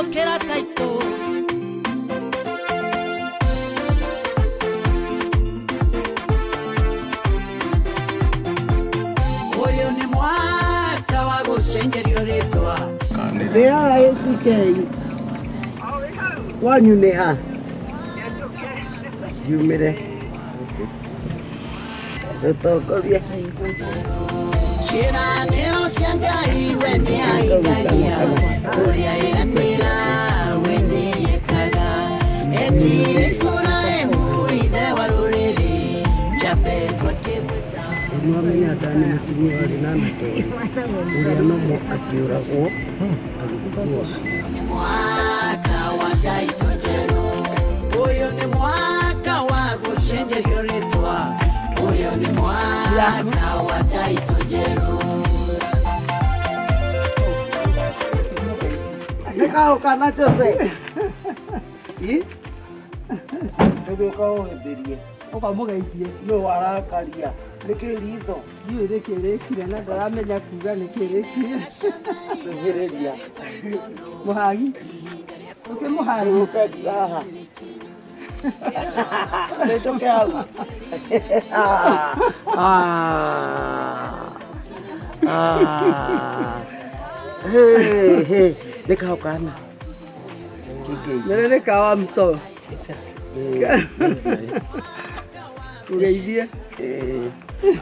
Kwamũkĩra taitũ. Ũyũ nĩ mwaka wa gũcenjerio rĩtwa. Nĩ haha ACK. Kwanyu nĩ ha? Yumĩre. Rũtongoria. Ciĩranĩro cia Ngai we nĩahingagia, ũrĩa ĩranĩra we nĩekaga. Etire Iburahĩmu ithe wa rũrĩrĩ, Jabezu akĩmwĩta. Nĩwamenya nĩ mũtumia warĩ na anake erĩ, ũrĩa nomo akĩũragwo agĩthikwo. Nĩ mwaka wa taitũ njerũ. Ũyũ nĩ mwaka wa gũcenjerio rĩtwa. Ũyũ nĩ mwaka wa taitũ njerũ. Nĩ kaũ kana Jose? Nĩguo ũkaũhĩmbĩrie. Ũkamũgeithie. Nũ warakaria? Nĩkĩ ritho? Ndiũĩ nĩkĩ rĩkire na ndaramenya kuga nĩkĩ rĩkire. Rũhĩrĩria. Mũhagi. Ũkĩmũhagi. Ũke haha. Nĩ njũke hau. Hey, nĩ kaũ kana? Kĩngĩi. Nĩ nĩ kawa mso. Ũgeithie.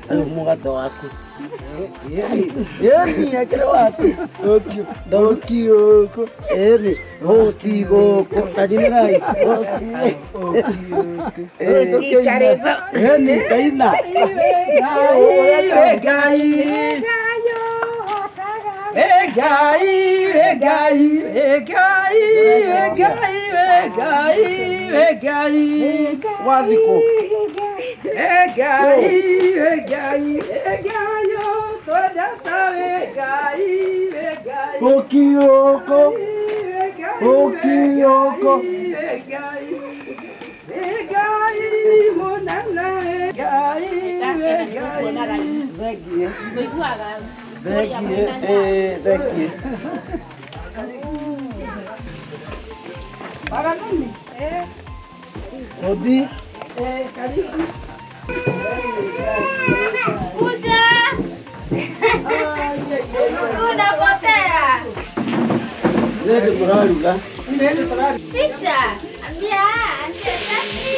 Ũyũ mũgate waku. Ĩni ekĩre waku. Ũkiũkũ. Ĩni hũti gũkũ. Tanyinĩrai. Ĩni taina. Ngai. Ngai, Ngai, Ngai, Ngai, Ngai, Ngai. Wathikũ. Ngai, Ngai, Ngai, twendete Ngai, Ngai. Ũkiũkũ. Ũkiũkũ. Ngai, Ngai, mũnene, Ngai, Ngai. Thengiũ. Thengiũ, thengiũ. Waganuni? Ũthi. Karibu. Kuja. Unapotea. Nĩ tũraruga. Picha. Ambia, ambia tati.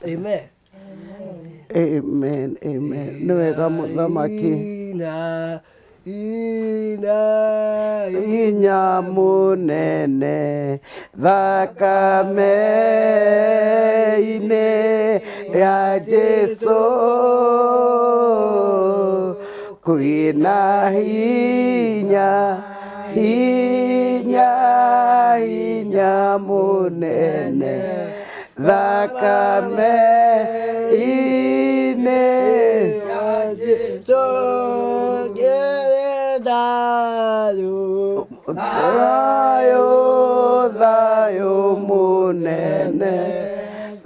Amen. Amen, amen. Nĩ wega mũthamaki. Hinya mũnene thakame-inĩ ya Jesũ kwĩna hinya, hinya, hinya mũnene thakame-inĩ ya Jesũ. Thayũ, thayũ mũnene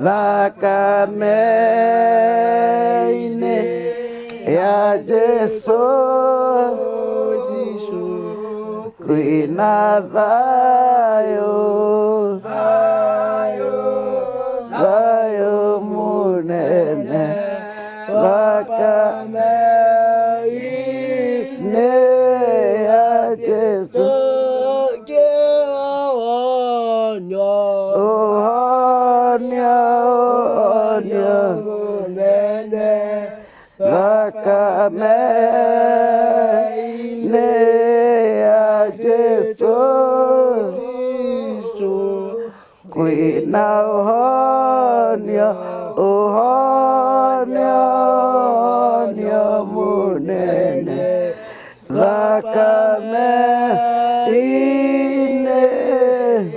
thakame-inĩ ya Jesũ kwĩna thayũ, thayũ mũnene thakame-inĩ ya Jesũ. Ũhonia, ũhonia thakame-inĩ ya Kwĩna ũhonio, ũhonio, ũhonio mũnene thakame-inĩ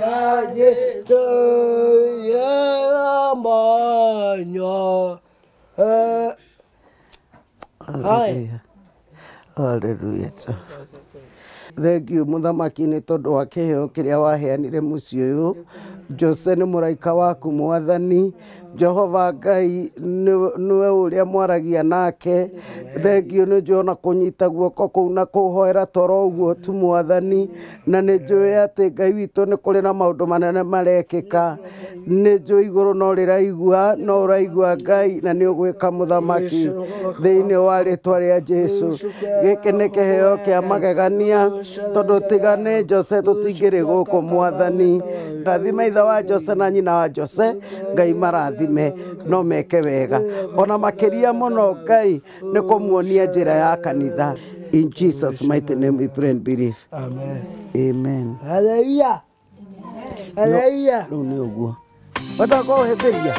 ya Jesu yeramanya. Hallelujah. Hallelujah. Thank you mũthamaki nĩ tondũ wa kĩheo kĩrĩa waheanire mũciĩ ũyũ. Jose nĩ mũraika waku mwathani. Jehova Ngai nĩwe ũrĩa mwaragia nake. Thank you nĩ njũĩ ona kũnyita guoko kũu na kũhoera toro ũguo tu mwathani. Na nĩ njũĩ atĩ Ngai witũ nĩ kũrĩ na maũndũ manene marekĩka. Nĩ njũĩ igũrũ no rĩraigua, no ũraigua Ngai na nĩ ũgwĩka mũthamaki thĩinĩ wa rĩtwa rĩa Jesu. Gĩkĩ nĩ kĩheo kĩa magegania tondũ tiga nĩ Jose tũtingĩrĩ gũkũ mwathani. Rathima ithe wa Jose na nyina wa Jose, Ngai marathime no meke wega. Ona makĩria mũno Ngai nĩ kũmuonia njĩra ya kanitha. In Jesus mighty name we pray and believe. Amen. Amen. Hallelujah. Hallelujah. Rĩu nĩ ũguo. Wenda kũhĩmbĩria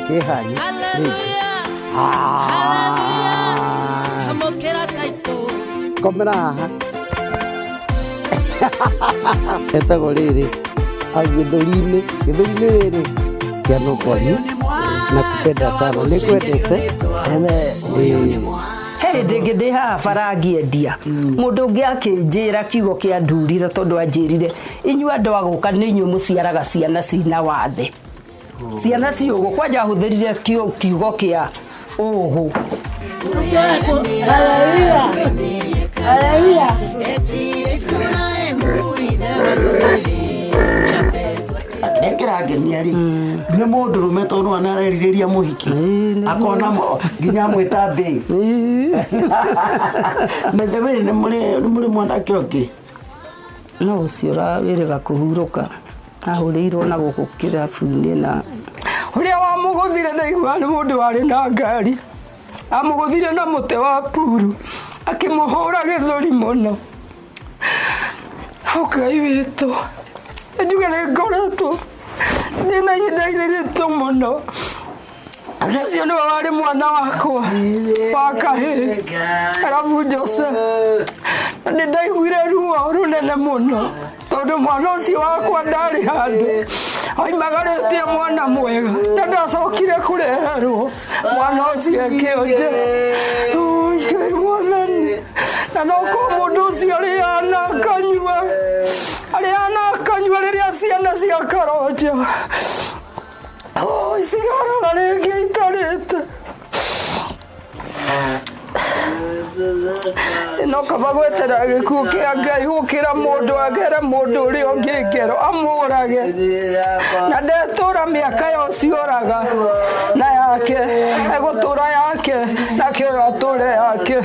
kĩhanyi. Hallelujah. Ah. Amũkĩra taitũ. Komera haha. Etagwo rĩrĩ au gĩthũri-inĩ, gĩthũri-inĩ rĩrĩ kĩa nũkwani na kupenda sana nĩngwendete. He hĩndĩ ĩngĩ ndĩ haha bara ngĩendia mũndũ ũngĩ akĩnjĩra kiugo kĩa ndurire tondũ anjĩrire inyuĩ andũ a gũka nĩ inyuĩ mũciaraga ciana cina wathe, ciana ciũgũ. Kwanja ahũthĩrire kiugo kĩa ũgũ. Hallelujah. Hallelujah. Kĩrĩa kĩrangenia rĩ nĩ mũndũrũme tondũ anarerirĩria mũhiki akona nginya amwĩta mbĩ. By the way, nĩ mũrĩ mwanake ũngĩ? No ũcio wĩrĩga kũhurũka ahũrĩirwo na gũkũ kĩrabu-inĩ na ũrĩa wamũgũthire ndaigua nĩ mũndũ warĩ na ngari amũgũthire na mũtĩ wa puru akĩmũhũra gĩthũri mũno. Ngai witũ, njuge nĩ ngoretwo ndĩna ihinda iritũ mũno. Ũcio nĩwe warĩ mwana wakwa wa kahĩĩ, arabu Jose. Na nĩ ndaiguire ruo rũnene mũno tondũ mwana ũcio wakwa ndarĩ handũ oimagarĩtie mwana mwega na ndacokire kũreherwo mwana ũcio ekĩonje. Ngai mwathani, na no korwo mũndũ ũcio arĩaga na akanyua, arĩaga na akanyua rĩrĩa ciana cia Karonjo ciraraga rĩngĩ itarĩte. No kaba gwetera gĩkuũ kĩa Ngai gũkĩra mũndũ agere mũndũ ũrĩa ũngĩ ngero amũrage na ndetũra mĩaka ya ũcio oraga na yake egũtũra yake nake ũyũ atũre yake.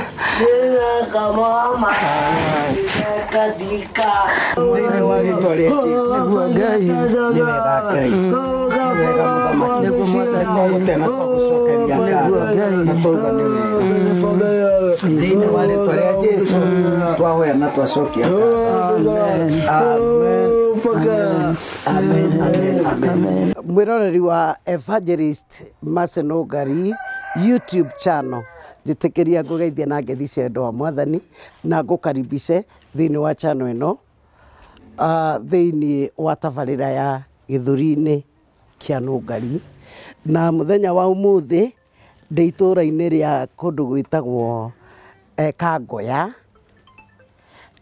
Thĩinĩ wa rĩtwa rĩa Jesu. Nĩguo Ngai. Nĩ wega Ngai. Nĩ wega mũthamaki. Nĩguo mwathani. Twagũtĩa na twagũcokeria ngatho na twauga nĩ wega. Thĩinĩ wa rĩtwa rĩa Jesu twahoya na twacokia ngatho. Amen. Amen. Amen. Amen. Mwĩroreri wa Evangelist Maseno Ngari YouTube channel, njĩtĩkĩria ngũgeithie na ngethi cia wendo wa mwathani na ngũkaribice thĩinĩ wa channel ĩno, thĩinĩ wa tabarĩra ya gĩthũri-inĩ kĩa Nũngari. Na mũthenya wa ũmũthĩ ndĩ itũũra-inĩ rĩa kũndũ gwĩtagwo Kangoya.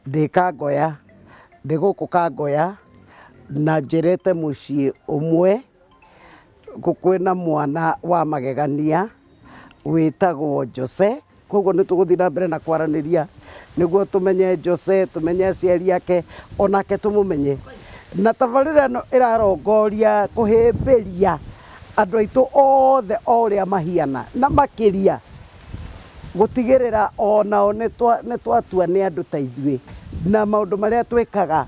Ndĩ Kangoya, ndĩ gũkũ Kangoya na njerete mũciĩ ũmwe kwĩna mwana wa magegania wĩtagwo Jose. Koguo nĩ tũgũthiĩ na mbere na kwaranĩria nĩguo tũmenye Jose, tũmenye aciari ake, onake tũmũmenye. Na tabarĩra ĩno ĩrarongoria kũhĩmbĩria andũ aitũ othe o ũrĩa mahiana na makĩria gũtigĩrĩra onao nĩ twatua nĩ andũ ta ithuĩ na maũndũ marĩa twĩkaga,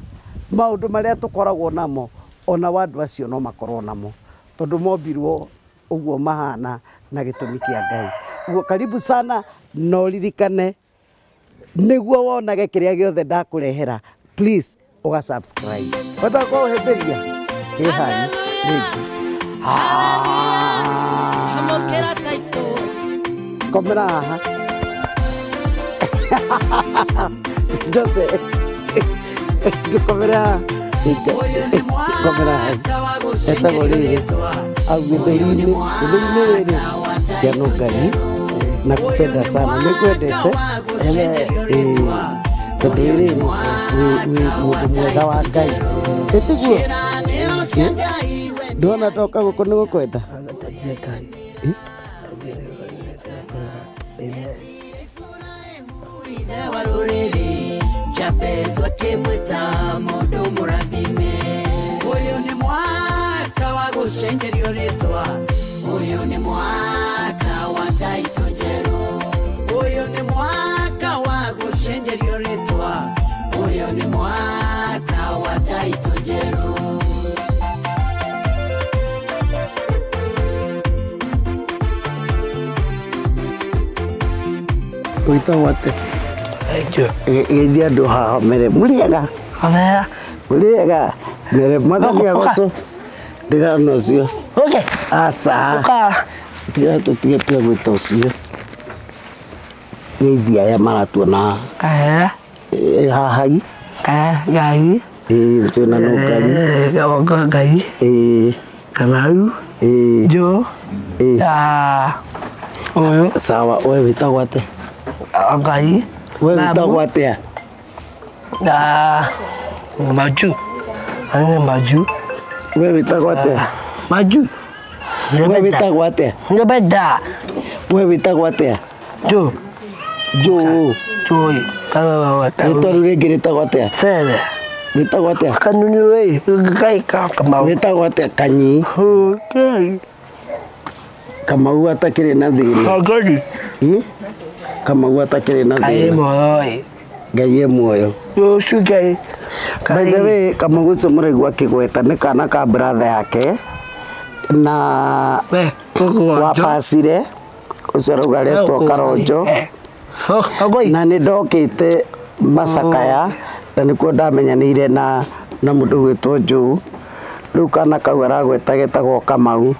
maũndũ marĩa tũkoragwo namo, ona wa andũ acio no makorwo namo tondũ mombirwo ũguo mahana na gĩtũmi kĩa Ngai. Ũguo karibu sana, no ririkane nĩguo wonage kĩrĩa gĩothe ndakũrehera, please ũga subscribe. Wenda kũhĩmbĩria kĩhanyi. Hallelujah. Amũkĩra taitũ. Komera haha. Jose. Komera haha. Komera haha. Etagwo rĩrĩ. Au gĩthũri-inĩ. Gĩthũri-inĩ rĩrĩ. Kĩa Ngai. Nakupenda sana. Nĩngwendete. Tondũ rĩrĩ wĩ mũndũ mwega wa Ngai. Ĩtiguo? Ndona ndoka gũkũ nĩ gũkwenda? Ũyũ nĩ mwaka wa gũcenjerio rĩtwa. Ũyũ nĩ mwaka wa taitũ njerũ. Ũyũ nĩ mwaka wa gũcenjerio rĩtwa. Ũyũ nĩ mwaka wa taitũ njerũ. Wĩtagwo atĩa? Geithia andũ haha mere mũrĩega. Mũrĩega. Mere mwathani agocwo. Tigana na ũcio. Aca. Tiga tũtige tiga gwĩta ũcio. Geithia aya maratuona haha. Haha Ngai. Twĩna Ngai. Ngai. Kamau. Jo. Ũyũ. Sawa, we wĩtagwo atĩa? Ngai. We wĩtagwo atĩa? Maju. Maju. We wĩtagwo atĩa? Maju. We wĩtagwo atĩa? Nyobeda. We wĩtagwo atĩa? Jo. Jo. Jo. Rĩtwa rĩu rĩngĩ rĩtagwo atĩa? Sere. Wĩtagwo atĩa? Kanuni we. Ngai ka Kamau. Wĩtagwo atĩa? Kanyi. Okay. Kamau atakĩrĩ na thĩna. Ngai. Kamau atakĩrĩ na Ngai thĩna. Muoyo. Ngai e muoyo. Yosu Ngai. By the way, Kamau ũcio mũraigua akĩgweta nĩ kana ka brother yake na wapacire ũcio arauga aretwo Karonjo. Na nĩ ndokĩte Macakaya na nĩkuo ndamenyanĩire na mũndũ ũgwĩtwo Joe. Rĩu kana kau aragweta getagwo Kamau.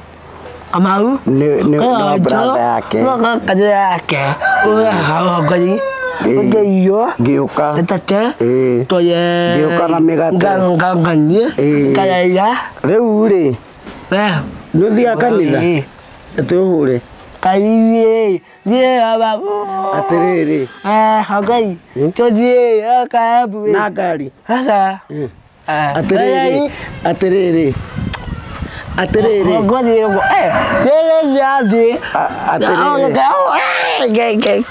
Kamau? Nĩ wa brother yake. Yake. Ngai. Ngĩũka. Ngĩũka na mĩgate. Rĩu rĩ, nĩ ũthiaga kanitha? Atĩ ũhũre? Atĩrĩrĩ. Na ngari? Atĩrĩrĩ. Atĩrĩrĩ. Atĩrĩrĩ.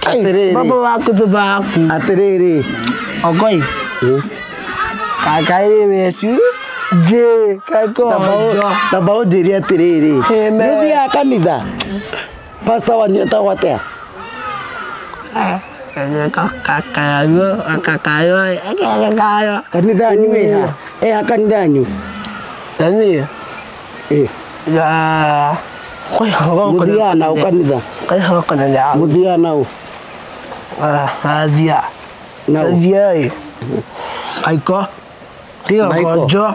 Atĩrĩrĩ. Baba waku baba waku. Atĩrĩrĩ. Ogoi. Kakai wecu. Je kako. Tamba ũnjĩre atĩrĩrĩ. Nĩ ũthiaga kanitha? Pastor wanyu etagwo atĩa? Kanitha yanyu ĩha? Ĩha kanitha yanyu? Mũthiaga nao kanitha? Mũthiaga nao? Nao? Aiko. Maiko.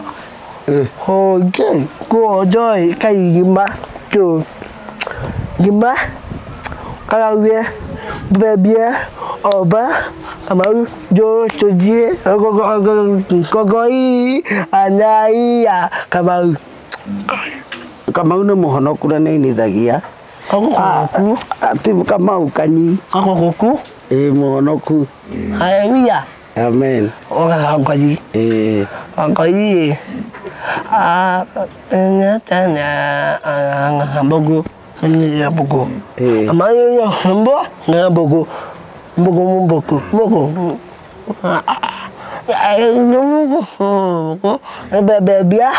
Gima karawe bebie oba Kamau jo tujie gogoi anai Kamau. Kamau nĩ mũhonoku na nĩainithagia. Ti Kamau kanyi. Kagogoku? Ĩĩ mũhonoku. Hallelujah. Amen. Ngai. Ĩĩ. Ngai. Mbogo. Mbogo. Amayo mbo na mbogo. Mbogo mbogo mbogo. Mbogo. Bebia.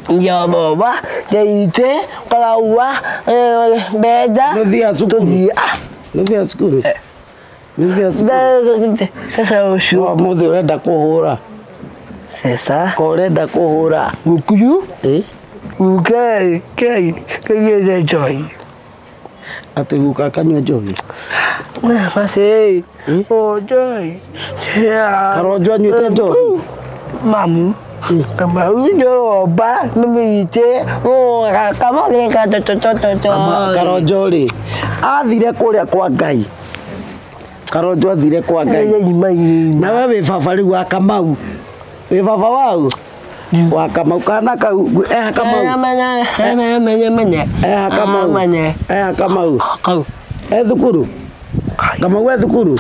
Ya baba, jaite kalawa beda. Nũthiaga cukuru? Nũthiaga cukuru? Nũthiaga cukuru? Sasa ũcio. Ũmũthĩ ũrenda kũhũra? Sasa. Ko ũrenda kũhũra? Gũkuyu? Ĩ? Gukai kai kai njohi. Atĩ guka akanyua njohi? Masi. Oh njohi. Karonjo anyuĩte njohi? Mamu. Kamau njoba mimite kama leka to to to to. Karonjo rĩ athire kũrĩa kwa Ngai. Karonjo athire kwa Ngai. Na we wĩ baba rĩu wa Kamau. Wĩ baba wau? Wa Kamau kana kau eha Kamau. Eha Kamau. Eha Kamau. E thukuru. Kamau e thukuru.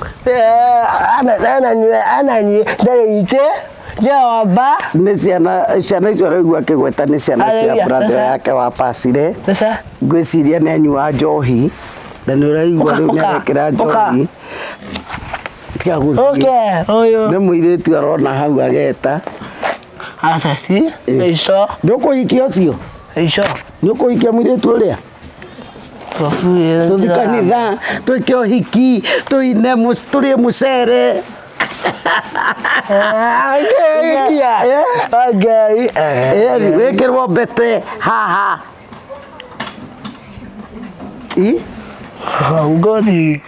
Nĩ ciana icio ũraigua akĩgweta nĩ ciana cia brother yake wa pasire. Ngwĩciria nĩ anyua njohi na nĩ ũraigua rĩu nĩ arekĩra njohi. Tiga gũthiĩ. Nĩ mũirĩtu arona hau ageta. Nĩ ũkũhikia ũcio? Nĩ ũkũhikia mũirĩtu ũrĩa? Tũthiĩ kanitha twĩke ũhiki tũine tũrĩe mũcere. Wĩkĩrwo mbete haha.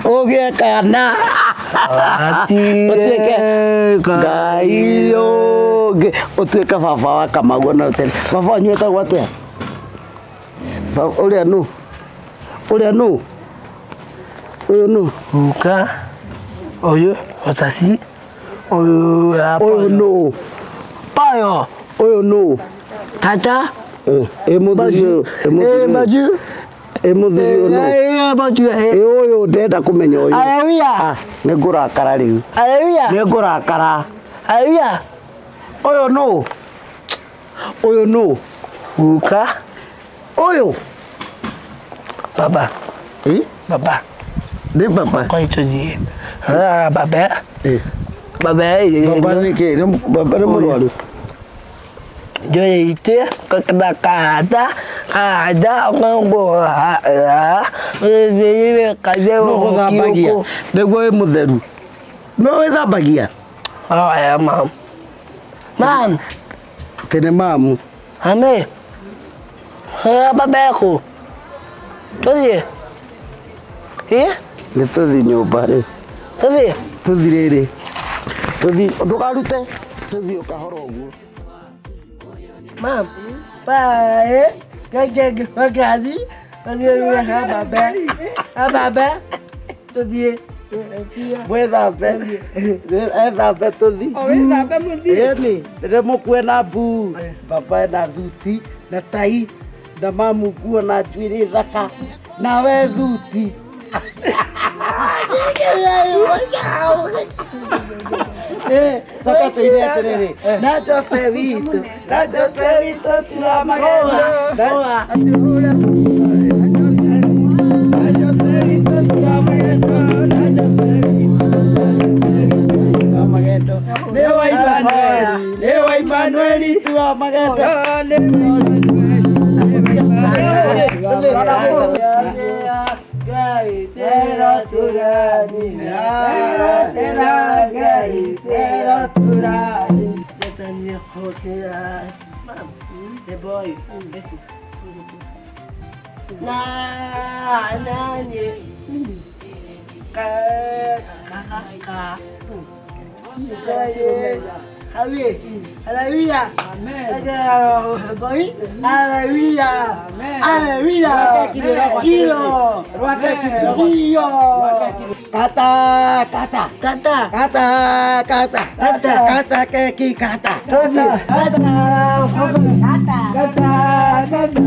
Ũgĩe kana ũtuĩke Ngai ũngĩ ũtuĩke baba wa Kamau ona ũcere. Baba wanyu etagwo atĩa? Ũrĩa nũ? Ũrĩa nũ? Ũyũ nũ? Uka ũyũ osasi ũyũ nũ? Payo ũyũ nũ? Tata ĩ mũthuri ũyũ ĩ mũthuri ũyũ nũ? Ĩ ũyũ ndĩrenda kũmenya ũyũ. Nĩ ngũrakara rĩu. Nĩ ngũrakara. Ũyũ nũ? Ũyũ nũ? Uka ũyũ baba. Baba. Nĩ baba. Baba. Baba Baba nĩ kĩ? Baba nĩ mũrwaru. No gũthambagia nĩguo wĩ mũtheru. No wĩthambagia? Mam. Tene mamu. Ame. Baba yaku. Tũthiĩ. Nĩ tũthiĩ nyũmba rĩ. Tũthiĩ. Tũthiĩ rĩrĩ. Tũthiĩ ndũkarute. Tũthiĩ ũkahora ũguo. Mam. Bye. Gagi. Baba. Tũthiĩ. Wĩthambe. Ethambe tũthiĩ. Wĩthambe mũthiĩ. Ĩni, ndĩmũkue na mbuu. Baba ena thuti na tai na mamu nguo na njuĩrĩ thaka nawe thuti. Toka tũine atĩrĩrĩ na Jose witũ na Jose witũ tiramagenda na Jose witũ tiramagenda na Jose witũ tiramagenda nĩ wa Emmanuel nĩ wa Emmanuel tiramagenda Hallelujah. Hallelujah. Hallelujah. Kata kata kata kata kata kata kata keki kata kata kata kata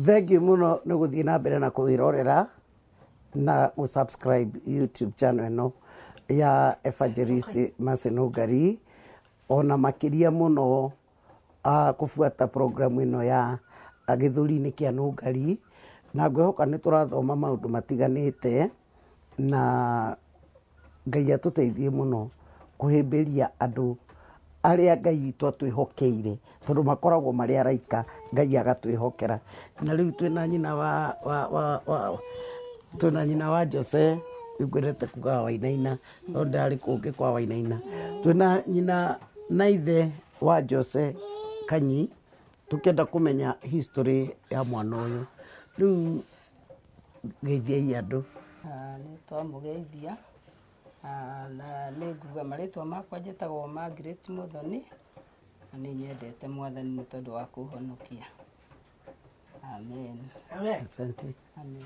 Thank you muno nĩ gũthiĩ na mbere na kwĩrorera na gũ-subscribe YouTube channel ĩno ya Evangelist Mercy Nungari, ona makĩria mũno kũbuata programu ĩno ya gĩthũri-inĩ kĩa Nungari. Na ngwĩhoka nĩ tũrathoma maũndũ matiganĩte na Ngai atũteithie mũno kũhĩmbĩria andũ arĩa Ngai witũ atwĩhokeire tondũ makoragwo marĩ araika Ngai agatwĩhokera. Na rĩu twĩna nyina wa wa wa wa twĩna nyina wa Jose, rĩu ngwendete kugaga Wainaina no ndarĩ kũngĩ kwa Wainaina. Twĩna nyina na ithe wa Jose Kanyi, tũkĩenda kũmenya history ya mwana ũyũ. Rĩu geithiai andũ. Nĩ twamũgeithia na nĩ nguga marĩtwa makwa njĩtagwo Margaret Muthoni na nĩ nyendete Mwathani nĩ tondũ wa kũhonokia. Amen. Asante. Amen.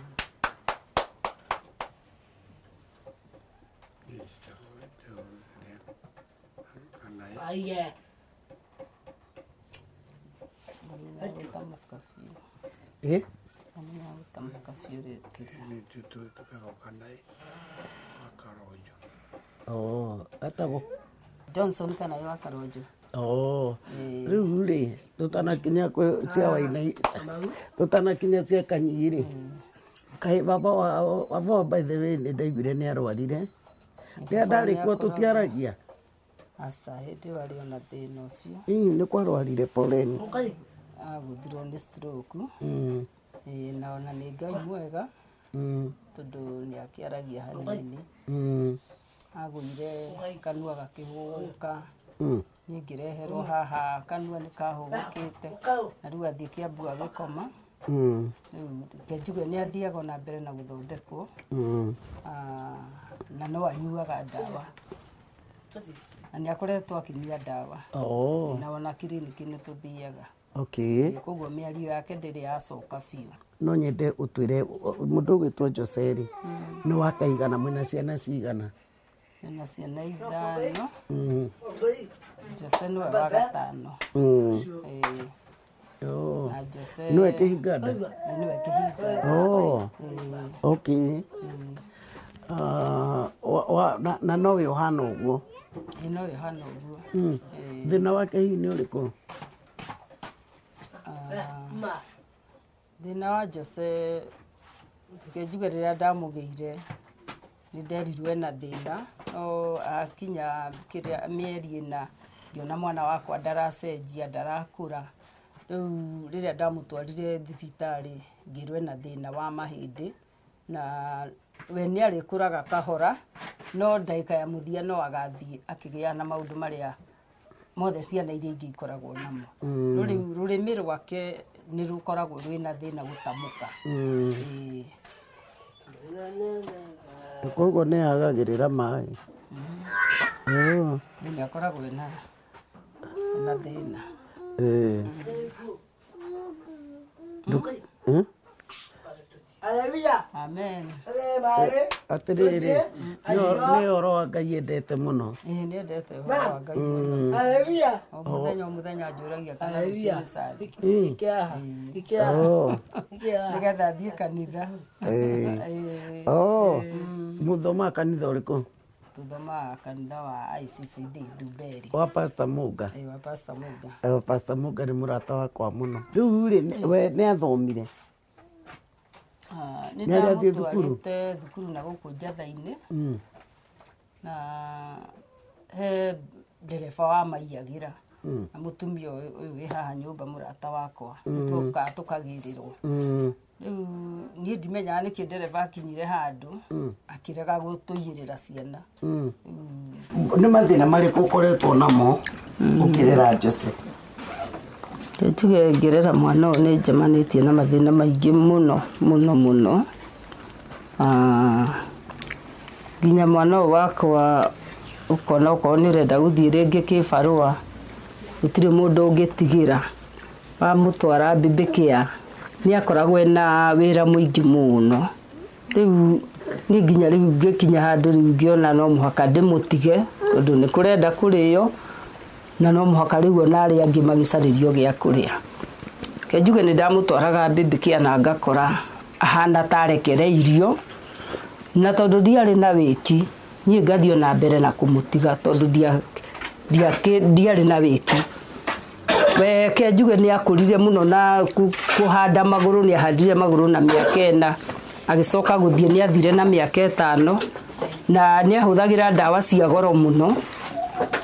Eh? Oh, atagwo Johnson kana wa Karonjo. Oh, rĩu rĩ tũtanakinya kwĩ cia Wainai, tũtanakinya cia Kanyi rĩ, kaĩ baba wao, baba wao by the way nĩ ndaiguire nĩ arwarire. Rĩrĩa ndarĩ kuo tũtiaragia. Aca, hĩndĩ ĩyo arĩ ona thĩna ũcio. Ĩĩ nĩ kwarwarire poleni. Agũthirwo nĩ stroke. Ĩĩ na ona nĩ Ngai mwega tondũ nĩ akĩaragia hanini. Agũire kanua gakĩhũgũka. Niĩ ngĩreherwo haha kanua nĩ kahũgũkĩte na rĩu athiĩ Kĩambu agĩkoma. Rĩu reke njuge nĩ athiaga ona mbere na gũthondekwo. Na no anyuaga ndawa na nĩ akoretwo akĩnyua ndawa. Na ona kiriniki nĩ tũthiaga. Okay. Koguo mĩario yake ndĩrĩ yacoka biũ. No nyende ũtwĩre mũndũ ũgwĩtwo Jose rĩ nĩ wa kaigana, mwĩna ciana cigana? Ena ciana ithano. Jose nĩwe wa gatano. Na Jose nĩwe kĩhinganda? Nĩwe kĩhinganda. Oh. Okay. Na nowe ũhana ũguo? Ĩĩ nowe ũhana ũguo. Thĩna wake hihi nĩ ũrĩkũ? Thĩna wa Jose reke njuge rĩrĩa ndamũgĩire nĩ nderirwo ena thĩna no akinya kĩrĩa mĩeri ĩna ngĩona mwana wakwa ndaracenjia ndarakũra. Rĩu rĩrĩa ndamũtwarire thibitarĩ ngĩrwo ena thĩna wa mahĩndĩ na we nĩ arĩkũraga kahora no ndagĩka ya mũthia no agathiĩ akĩgĩa na maũndũ marĩa mothe ciana iria ingĩ ikoragwo namo. No rĩu rũrĩmĩ rwake nĩ rũkoragwo rwĩna thĩna gũtamũka. Koguo nĩ agagĩrĩra maĩ. Nĩ akoragwo ena thĩna. Amen. Atĩrĩrĩ, nĩ ũhoro wa Ngai endete mũno. Ĩĩ nĩ endete ũhoro wa Ngai mũno. O mũthenya o mũthenya anjũragia kana rũciũ nĩ Sunday. Nĩgetha athiĩ kanitha. Mũthomaga kanitha ũrĩkũ? Tuthomaga kanitha wa ICCD Ndumberi. Wa Pastor Muga. Ĩĩ wa Pastor Muga. Pastor Muga nĩ mũrata wakwa mũno. Rĩu rĩ we nĩ athomire? Nĩ ndamũtwarĩte thukuru na gũkũ Njatha-inĩ na he ndereba wa maiyagĩra na mũtumia ũyũ wĩ haha nyũmba mũrata wakwa nĩtwokaga tũkagĩrĩrwo. Rĩu niĩ ndimenyaga nĩkĩ ndereba akinyire handũ akĩrega gũtũiyĩrĩra ciana. Nĩ mathĩna marĩkũ ũkoretwo namo ũkĩrera Jose? Njuge ngĩrera mwana ũyũ nĩ njemanĩtie na mathĩna maingĩ mũno mũno mũno. Nginya mwana ũyũ wakwa ũkona okorwo nĩ ũrenda gũthiĩ rĩngĩ kĩbarũa gũtirĩ mũndũ ũngĩtigĩra wamũtwara mbĩmbĩkĩa nĩ akoragwo ena wĩra mũingĩ mũno. Rĩu niĩ nginya rĩu ngĩkinya handũ rĩu ngĩona no mũhaka ndĩmũtige tondũ nĩ kũrenda kũrĩo na no mũhaka rĩu ona arĩa angĩ magĩcarĩrio gĩa kũrĩa. Reke njuge nĩ ndamũtwaraga mbĩmbĩkĩa na ngakora ahana ta arekereirio na tondũ ndiarĩ na wĩki niĩ ngathiĩ ona mbere na kũmũtiga tondũ ndiarĩ na wĩki. Weke njuge nĩ akũrire mũno na kũhanda magũrũ, nĩ ahandire magũrũ na mĩaka 4, agĩcoka gũthiĩ nĩ athire na mĩaka 5, na nĩ ahũthagĩra ndawa cia goro mũno.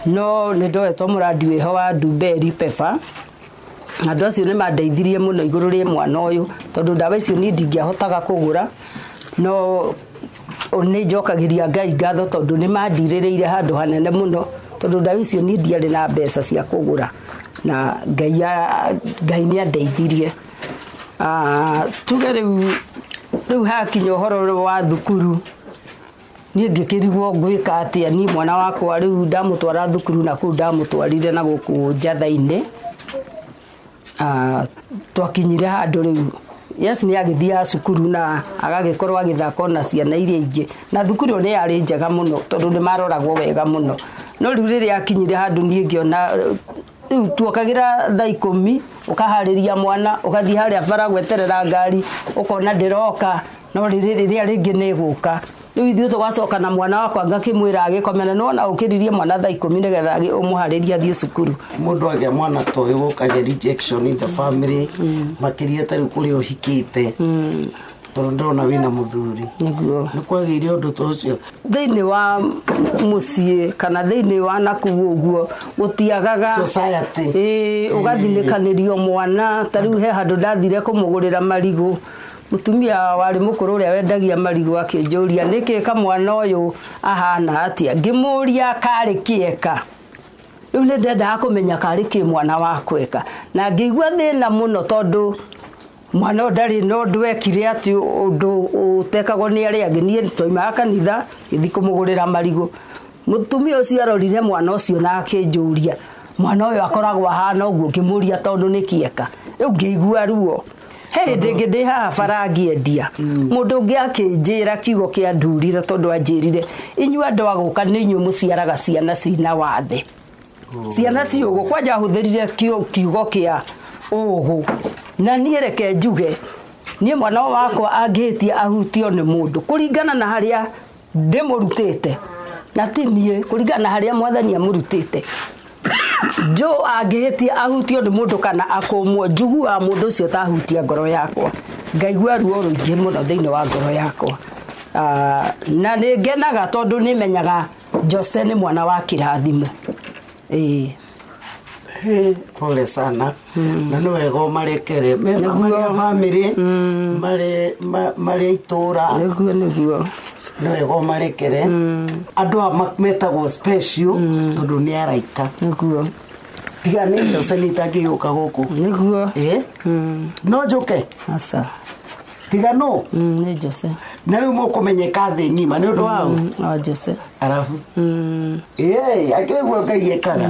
No nĩ ndoetwo mũrandi wĩho wa Ndumberi Pefa. Andũ acio nĩ mandeithirie mũno igũrũ rĩa mwana ũyũ, tondũ ndawa icio niĩ ndingĩahotaga kũgũra, no nĩ njokagĩria Ngai ngatho tondũ nĩ mandirĩrĩire handũ hanene mũno, tondũ ndawa icio niĩ ndiarĩ na mbeca cia kũgũra, na Ngai nĩ andeithirie. Tuge rĩu hakinya ũhoro wa thukuru, niĩ ngĩkĩrigwo ngwĩka atĩa. Niĩ mwana wakwa rĩu ndamũtwara thukuru na kũu ndamũtwarire na gũkũ Njatha-inĩ. Twakinyire handũ rĩu yes nĩ agĩthiaga cukuru na agagĩkorwo agĩthaka na ciana iria ingĩ, na thukuru ĩyo nĩ yarĩ njega mũno tondũ nĩ maroragwo wega mũno. No rĩu rĩrĩa akinyire handũ niĩ ngĩona rĩu tuokagĩra thaa 10 ũkaharĩria mwana ũgathiĩ harĩa bara gweterera ngari ũkona ndĩroka, no rĩrĩa rĩngĩ nĩ ĩgũka. Rĩu ithuĩ tũgacoka na mwana wakwa ngakĩmwĩra agĩkomera, nĩwona ũkĩririe mwana thaa 10 nĩgetha ũmũharĩrie athiĩ cukuru. Mũndũ agĩa mwana ta ũyũ gũkagĩa rejection in the family, makĩria ta rĩu kũrĩa ũhikĩte, tondũ ndĩrona wĩna mũthuri. Nĩguo. Nĩ kwagĩire ũndũ ta ũcio thĩinĩ wa mũciĩ kana thĩinĩ wa nakũu ũguo gũtiagaga society. Ũgathinĩkanĩrio mwana. Ta rĩu he handũ ndathire kũmũgũrĩra marigũ, mũtumia warĩ mũkũrũ ũrĩa wendagia marigũ akĩnjũria nĩkĩ kamwana ũyũ ahana atĩa, ngĩmũria karĩ kĩeka. Rĩu nĩ ndendaga kũmenya karĩ kĩ mwana wakwa eka, na ngĩigua thĩna mũno tondũ mwana ũyũ ndarĩ na ũndũ ekire atĩ ũndũ ũtekagwo nĩ arĩa angĩ. Niĩ twaumaga kanitha ngĩthiĩ kũmũgũrĩra marigũ, mũtumia ũcio arorire mwana ũcio na akĩnjũria mwana ũyũ akoragwo ahana ũguo, ngĩmũria tondũ nĩ kĩeka. Rĩu ngĩigua ruo. He hĩndĩ ĩngĩ ndĩ haha bara ngĩendia, mũndũ ũngĩ akĩnjĩra kiugo kĩa ndurire tondũ anjĩrire inyuĩ andũ a gũka nĩ inyuĩ mũciaraga ciana cina wathe, ciana ciũgũ. Kwanja ahũthĩrire kiugo kĩa ũgũ, na niĩ reke njuge niĩ mwana wakwa angĩhĩtia ahutio nĩ mũndũ kũringana na harĩa ndĩmũrutĩte, na ti niĩ, kũringana na harĩa mwathani amũrutĩte. Jo angĩhĩtia ahutio nĩ mũndũ kana akũmwo, njiguaga mũndũ ũcio tahutia ngoro yakwa, ngaigua ruo rũingĩ mũno thĩinĩ wa ngoro yakwa. Na nĩ ngenaga tondũ nĩ menyaga Jose nĩ mwana wa kĩrathimo. Pole sana. Na nĩ wega ũmarekere marĩ a family, marĩ itũra. Nĩguo, nĩguo. Nĩ wega ũmarekere. Andũ aya metagwo special tondũ nĩ araika. Nĩguo. Tiga nĩ Jose nĩ itangĩgĩũka gũkũ. Nĩguo. No njũke? Aca. Tiga no? Nĩ Jose. Na rĩu mũkũmenyeka thĩ ng'ima nĩ ũndũ wao? O Jose. Arabu. Akĩrĩ guo Ngai ekaga.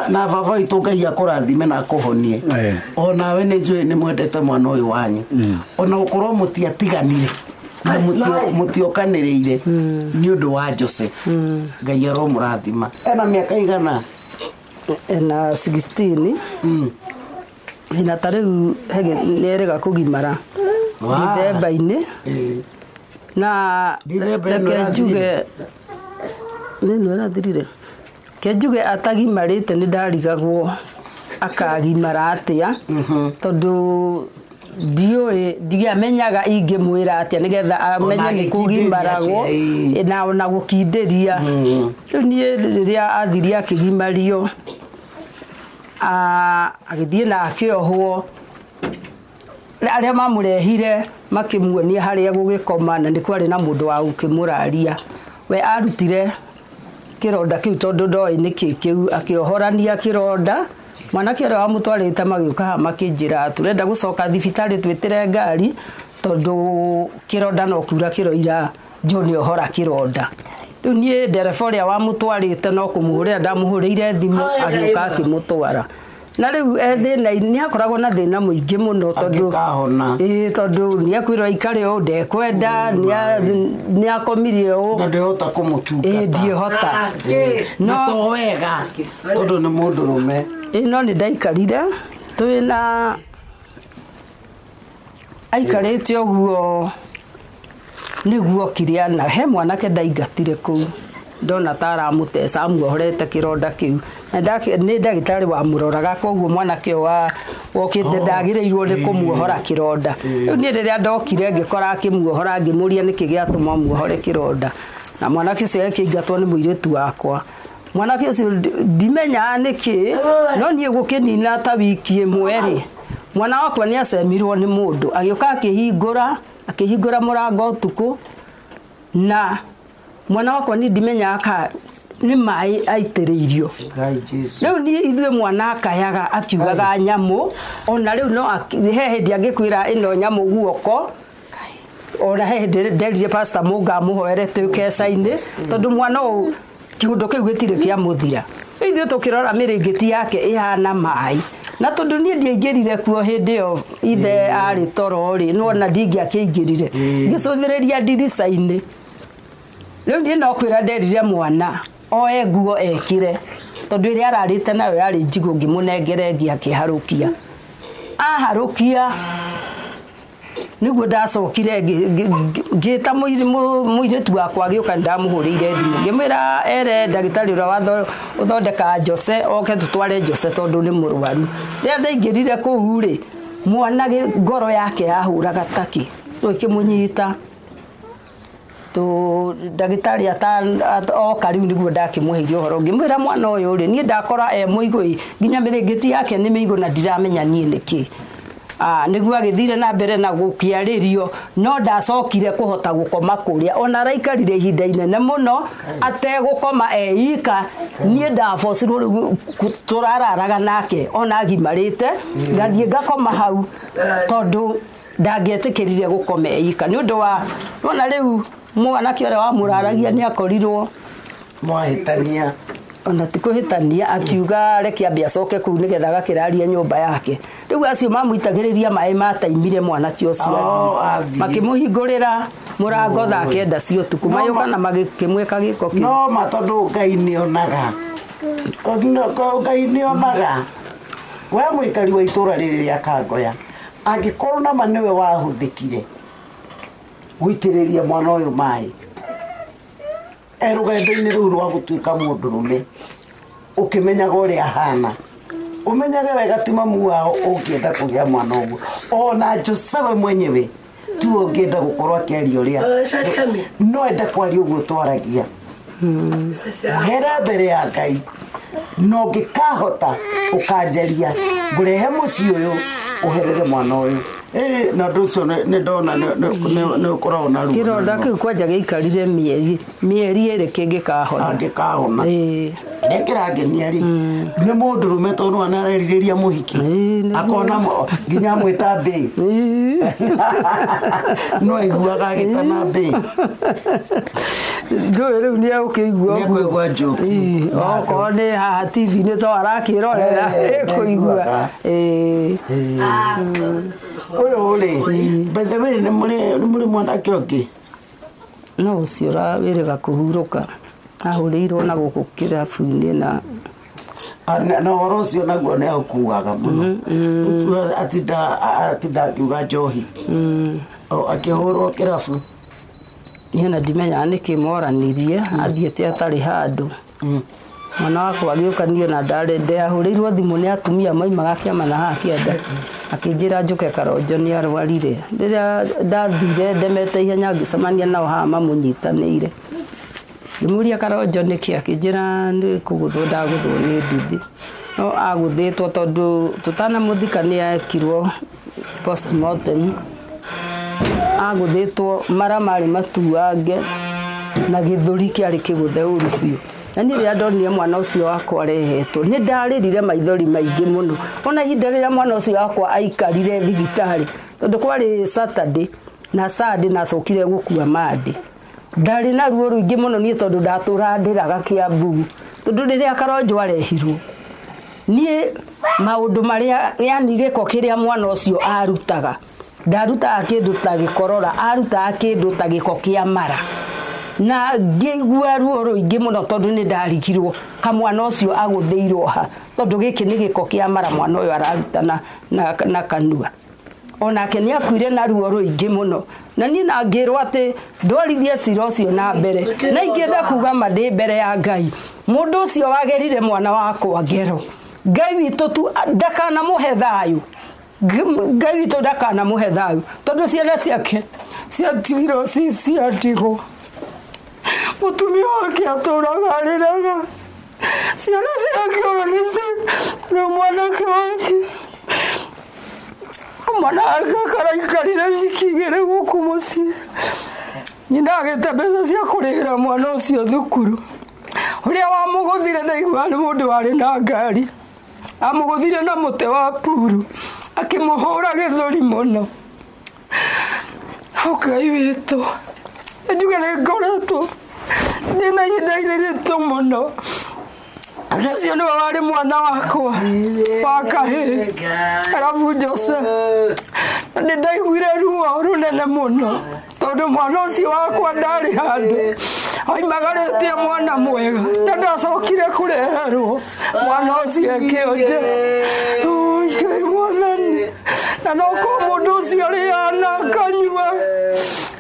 Na baba witũ Ngai akũrathime na akũhonie. Onawe nĩ njũĩ nĩ mwendete mwana ũyũ wanyu. Ona gũkorwo mũtiatiganire na mũtiokanĩrĩire nĩ ũndũ wa Jose. Ngai aromũrathima. Ena mĩaka igana? Ena 16. Ena ta rĩu nĩ erĩga kũgimara Dithemba-inĩ. Na reke njuge nĩ ĩno ĩrathirire. Ke njuge atagimarĩte nĩ ndarigagwo akagimara atĩa, tondũ ndiũĩ ndiamenyaga ingĩmwĩra atĩa nĩgetha amenye nĩ kũgimaragwo na ona gũkindĩria. Rĩu niĩ rĩrĩa athirie akĩgimario, agĩthiĩ na akĩohwo, arĩa mamũrehire makĩmuonia harĩa gũgĩkoma, na nĩ kwarĩ na mũndũ wa gũkĩmũraria. We arutire kĩronda kĩu tondũ ndoĩ nĩkĩ kĩu, akĩohorania kĩronda. Mwanake ũrĩa wamũtwarĩte magĩũka haha makĩnjĩra tũrenda gũcoka thibitarĩ twĩtĩre ngari tondũ kĩronda no kura kĩroira John ohora kĩronda. Rĩu niĩ ndereba ũrĩa wamũtwarĩte no kũmũhũrĩra ndamũhũrĩire thimũ agĩũka akĩmũtwara. Na rĩu e thĩna-inĩ, nĩ akoragwo na thĩna mũingĩ mũno tondũ tondũ nĩ ekwĩrwo aikare ũũ ndekwenda, nĩ akomire ũũ na ndĩhota kũmũtungata. Ndiĩhota. No to wega tondũ nĩ mũndũrũme. No nĩ ndaikarire twĩna aikarĩte ũguo nĩguo okire na he mwanake ndaingatire kũu ndona ta aramũteca amuohorete kĩronda kĩu. Nĩ ndagĩtarĩ wamũroraga koguo mwanake ũyũ wa wokĩte ndagĩrĩirwo nĩ kũmuohora kĩronda. Rĩu niĩ rĩrĩa ndokire ngĩkora akĩmuohora ngĩmũria nĩkĩ gĩatũma muohore kĩronda. Na mwanake ũcio akĩingatwo nĩ mũirĩtu wakwa. Mwanake ũcio ndimenyaga nĩkĩ no niĩ gũkĩnina ta wiki ĩmwe rĩ mwana wakwa nĩ acemirwo nĩ mũndũ agĩũka akĩhingũra mũrango ũtukũ na mwana wakwa niĩ ndimenyaga ka nĩ maĩ aitĩrĩirio. Rĩu niĩ ithuĩ mwana akayaga akiugaga nyamũ ona rĩu no he hĩndĩ angĩkwĩra ĩno nyamũ guoko ona he hĩndĩ nderire Pastor Mũnga amũhoere twĩ keca-inĩ tondũ mwana ũyũ kĩũndũ kĩu gĩtirĩ kĩa mũthira. Ithuĩ tũkĩrora mĩrĩngĩti yake ĩhana maĩ na tondũ niĩ ndiaingĩrire kuo hĩndĩ ĩyo ithe arĩ toro rĩ nĩwona ndingĩakĩingĩrire ngĩcũthĩrĩria ndirica-inĩ. Rĩu niĩ no kwĩra nderire mwana oe nguo ekĩre tondũ ĩrĩa ararĩte nayo yarĩ njigũ ngĩmũnengere ĩngĩ akĩharũkia. Aharũkia nĩguo ndacokire ngĩta mũirĩtu wakwa agĩũka nĩndamũhũrĩire thimũ ngĩmwĩra ere ndagĩtarĩ ũrĩa ũthondekaga Jose oke tũtware Jose tondũ nĩ mũrwaru. Rĩrĩa ndaingĩrire kũu rĩ mwana ngoro yake yahũraga takĩ tũkĩmũnyita ndagĩtarĩ oka rĩu nĩguo ndakĩmũheire ũhoro ngĩmwĩra mwana ũyũ rĩ niĩ ndakora e mũigũ nginya mĩrĩngĩti yake nĩ mĩigũ na ndiramenya niĩ nĩkĩ. Nĩguo agĩthire na mbere na gũkĩarĩrio no ndacokire kũhota gũkoma kũrĩa ona araikarire ihinda inene mũno ategũkoma eika niĩ ndabocirwo rĩu tũrararaga nake ona agimarĩte ngathiĩ ngakoma hau tondũ ndangĩetĩkĩrire gũkoma eika nĩ ũndũ wa wona rĩu mwanake ũrĩa wamũraragia nĩ akorirwo mwahĩtania ona ti kũhĩtania akiuga reke ambe acoke kũu nĩgetha agakĩraria nyũmba yake. Rĩu acio mamũitagĩrĩria maĩ mataimire mwanake ũcio makĩmũhingũrĩra mũrango thaa 9 cia ũtukũ magĩũka na magĩkĩmwĩka gĩko kĩu. No ma tondũ Ngai nĩonaga Ngai nĩonaga we mũikari wa itũra rĩrĩ rĩa Kangoya angĩkorwo nama nĩwe wahũthĩkire gũitĩrĩria mwana ũyũ maĩ rũgendo-inĩ rũu rwa gũtuĩka mũndũrũme ũkĩmenyaga ũrĩa ahana ũmenyage wega ti mamu wao ũngĩenda kũgĩa mwana ũguo ona Jose we mwenyewe tu ũngĩenda gũkorwo akĩaria ũrĩa no enda kwaria ũguo twaragia hera mbere ya Ngai no ngĩkahota ũkanjaria ngũrehe mũciĩ ũyũ ũherere mwana ũyũ. Na ũndũ ũcio nĩ ndona nĩ ũkoragwo na ruo. Kĩronda kĩu kwanja gĩaikarire mĩeri ĩrĩ kĩngĩkahona. Angĩkahona. Kĩrĩa kĩrangenia rĩ nĩ mũndũrũme tondũ nĩwona arerirĩria mũhiki akona nginya amwĩta mbĩ no aiguaga agĩtana mbĩ ndũĩ rĩu nĩ egũkĩigua ũguo. Nĩekũigua jokes. Okorwo nĩ haha TV-inĩ to arakĩrorera ĩkũigua. Ũyũ rĩ by the way nĩ mũrĩ mwanake ũngĩ? No ũcio wĩrĩga kũhurũka ahũrĩirwo na gũkũ kĩrabu-inĩ na na ũhoro ũcio naguo nĩ aũkuaga mũno atinda akiuga njohi akĩhũrwo kĩrabu. Niĩ ona ndimenyaga nĩkĩ moranirie athiĩte atarĩ handũ. Mwana wakwa agĩũka niĩ ona ndahũrĩirwo thimũ nĩ atumia maumaga kĩama na haha kĩanda akĩnjĩra njũke Karonjo nĩ arwarire. Rĩrĩa ndathire ndemete ihenya ngĩcemania nao haha mamũnyitanĩire ngĩmũria Karonjo nĩkĩ akĩnjĩra nĩ kũgũthwo ndagũthwo nĩ nduthi no agũthĩtwo tondũ tũtanamũthika nĩ ekirwo postmortem agũthĩtwo mara marĩ matuange na gĩthũri kĩarĩ kĩgũthe ũru biũ. Na niĩ rĩrĩa ndonire mwana ũcio wakwa arehetwo nĩ ndarĩrire maithori maingĩ mũno ona ihinda rĩrĩa mwana ũcio wakwa aikarire thibitarĩ tondũ kwarĩ Saturday na Sunday nacokire gũkua Monday ndarĩ na ruo rũingĩ mũno niĩ tondũ ndatũraga ndĩraga Kiambu tondũ rĩrĩa Karonjo arehirwo niĩ maũndũ marĩa yani gĩko kĩrĩa mwana ũcio arutaga ndarutaga kĩndũ ta gĩkorora arutaga kĩndũ ta gĩko kĩa mara na ngĩigua ruo rũingĩ mũno tondũ nĩ ndarigirwo kamwana ũcio agũthĩirwo ha tondũ gĩkĩ nĩ gĩko kĩa mara mwana ũyũ araruta na kanua. Onake nĩ akuire na ruo rũingĩ mũno na niĩ na ngĩrwo atĩ ndwarithie cira ũcio na mbere na ingĩenda kuga ma ndĩ mbere ya Ngai Mũndũ ũcio wagerire mwana wakwa ngero, Ngai witũ tu ndakanamũhe thayũ. Ngai witũ ndakanamũhe thayũ tondũ ciana ciake ciatigirwo ci cia ndigwa. Mũtumia wake atũraga arĩraga ciana ciake ona nĩcio rĩu mwanake wake mwana wake karaikarire wiki igĩrĩ gũkũ mũciĩ. Nyina agĩte mbeca cia kũrĩhĩra mwana ũcio thukuru. Ũrĩa wamũgũthire ndaigua nĩ mũndũ warĩ na ngari, amũgũthire na mũtĩ wa puru akĩmũhũra gĩthũri mũno. Ngai witũ, njuge nĩ ngoretwo ndĩna ihinda iritũ mũno. Ũndũ ũcio nĩwe warĩ mwana wakwa wa kahĩĩ, arabu Joseph. Na nĩ ndaiguire ruo rũnene mũno tondũ mwana ũcio wakwa ndarĩ handũ oimagarĩtie mwana mwega, na ndacokire kũreherwo mwana ũcio ekĩonje. Ngai mwathani, na no korwo mũndũ ũcio arĩaga na akanyua,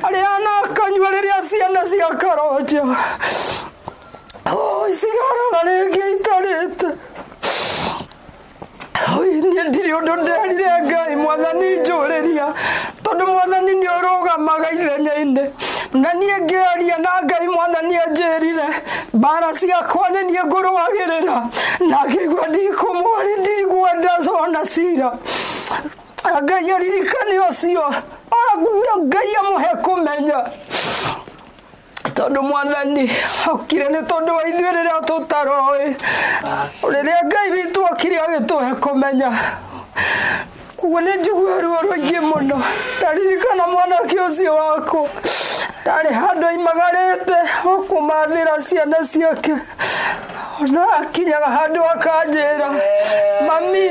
arĩaga na akanyua rĩrĩa ciana cia Karonjo ciraraga rĩngĩ itarĩte. Niĩ ndirĩ ũndũ nderire Ngai mwathani njũrĩria, tondũ mwathani nĩ ũrũgamaga ithenya-inĩ. Na niĩ ngĩaria na Ngai mwathani anjĩrire mbara ciakwa nĩ niĩ ngũrũagĩrĩra, na ngĩigua ndikũmwari ndikwenda ona cira. Ngai aririkane ũcio, Ngai amũhe kũmenya tondũ mwathani okire nĩ tondũ wa ithuĩ rĩrĩa tũtaroĩ. Rĩrĩa Ngai witũ okire agĩtũhe kũmenya. Koguo nĩ njiguaga ruo rũingĩ mũno ndaririkana mwanake ũcio wakwa ndarĩ handũ oimagarĩte kũmathĩra ciana ciake. Ona akinyaga handũ akanjĩra, mami,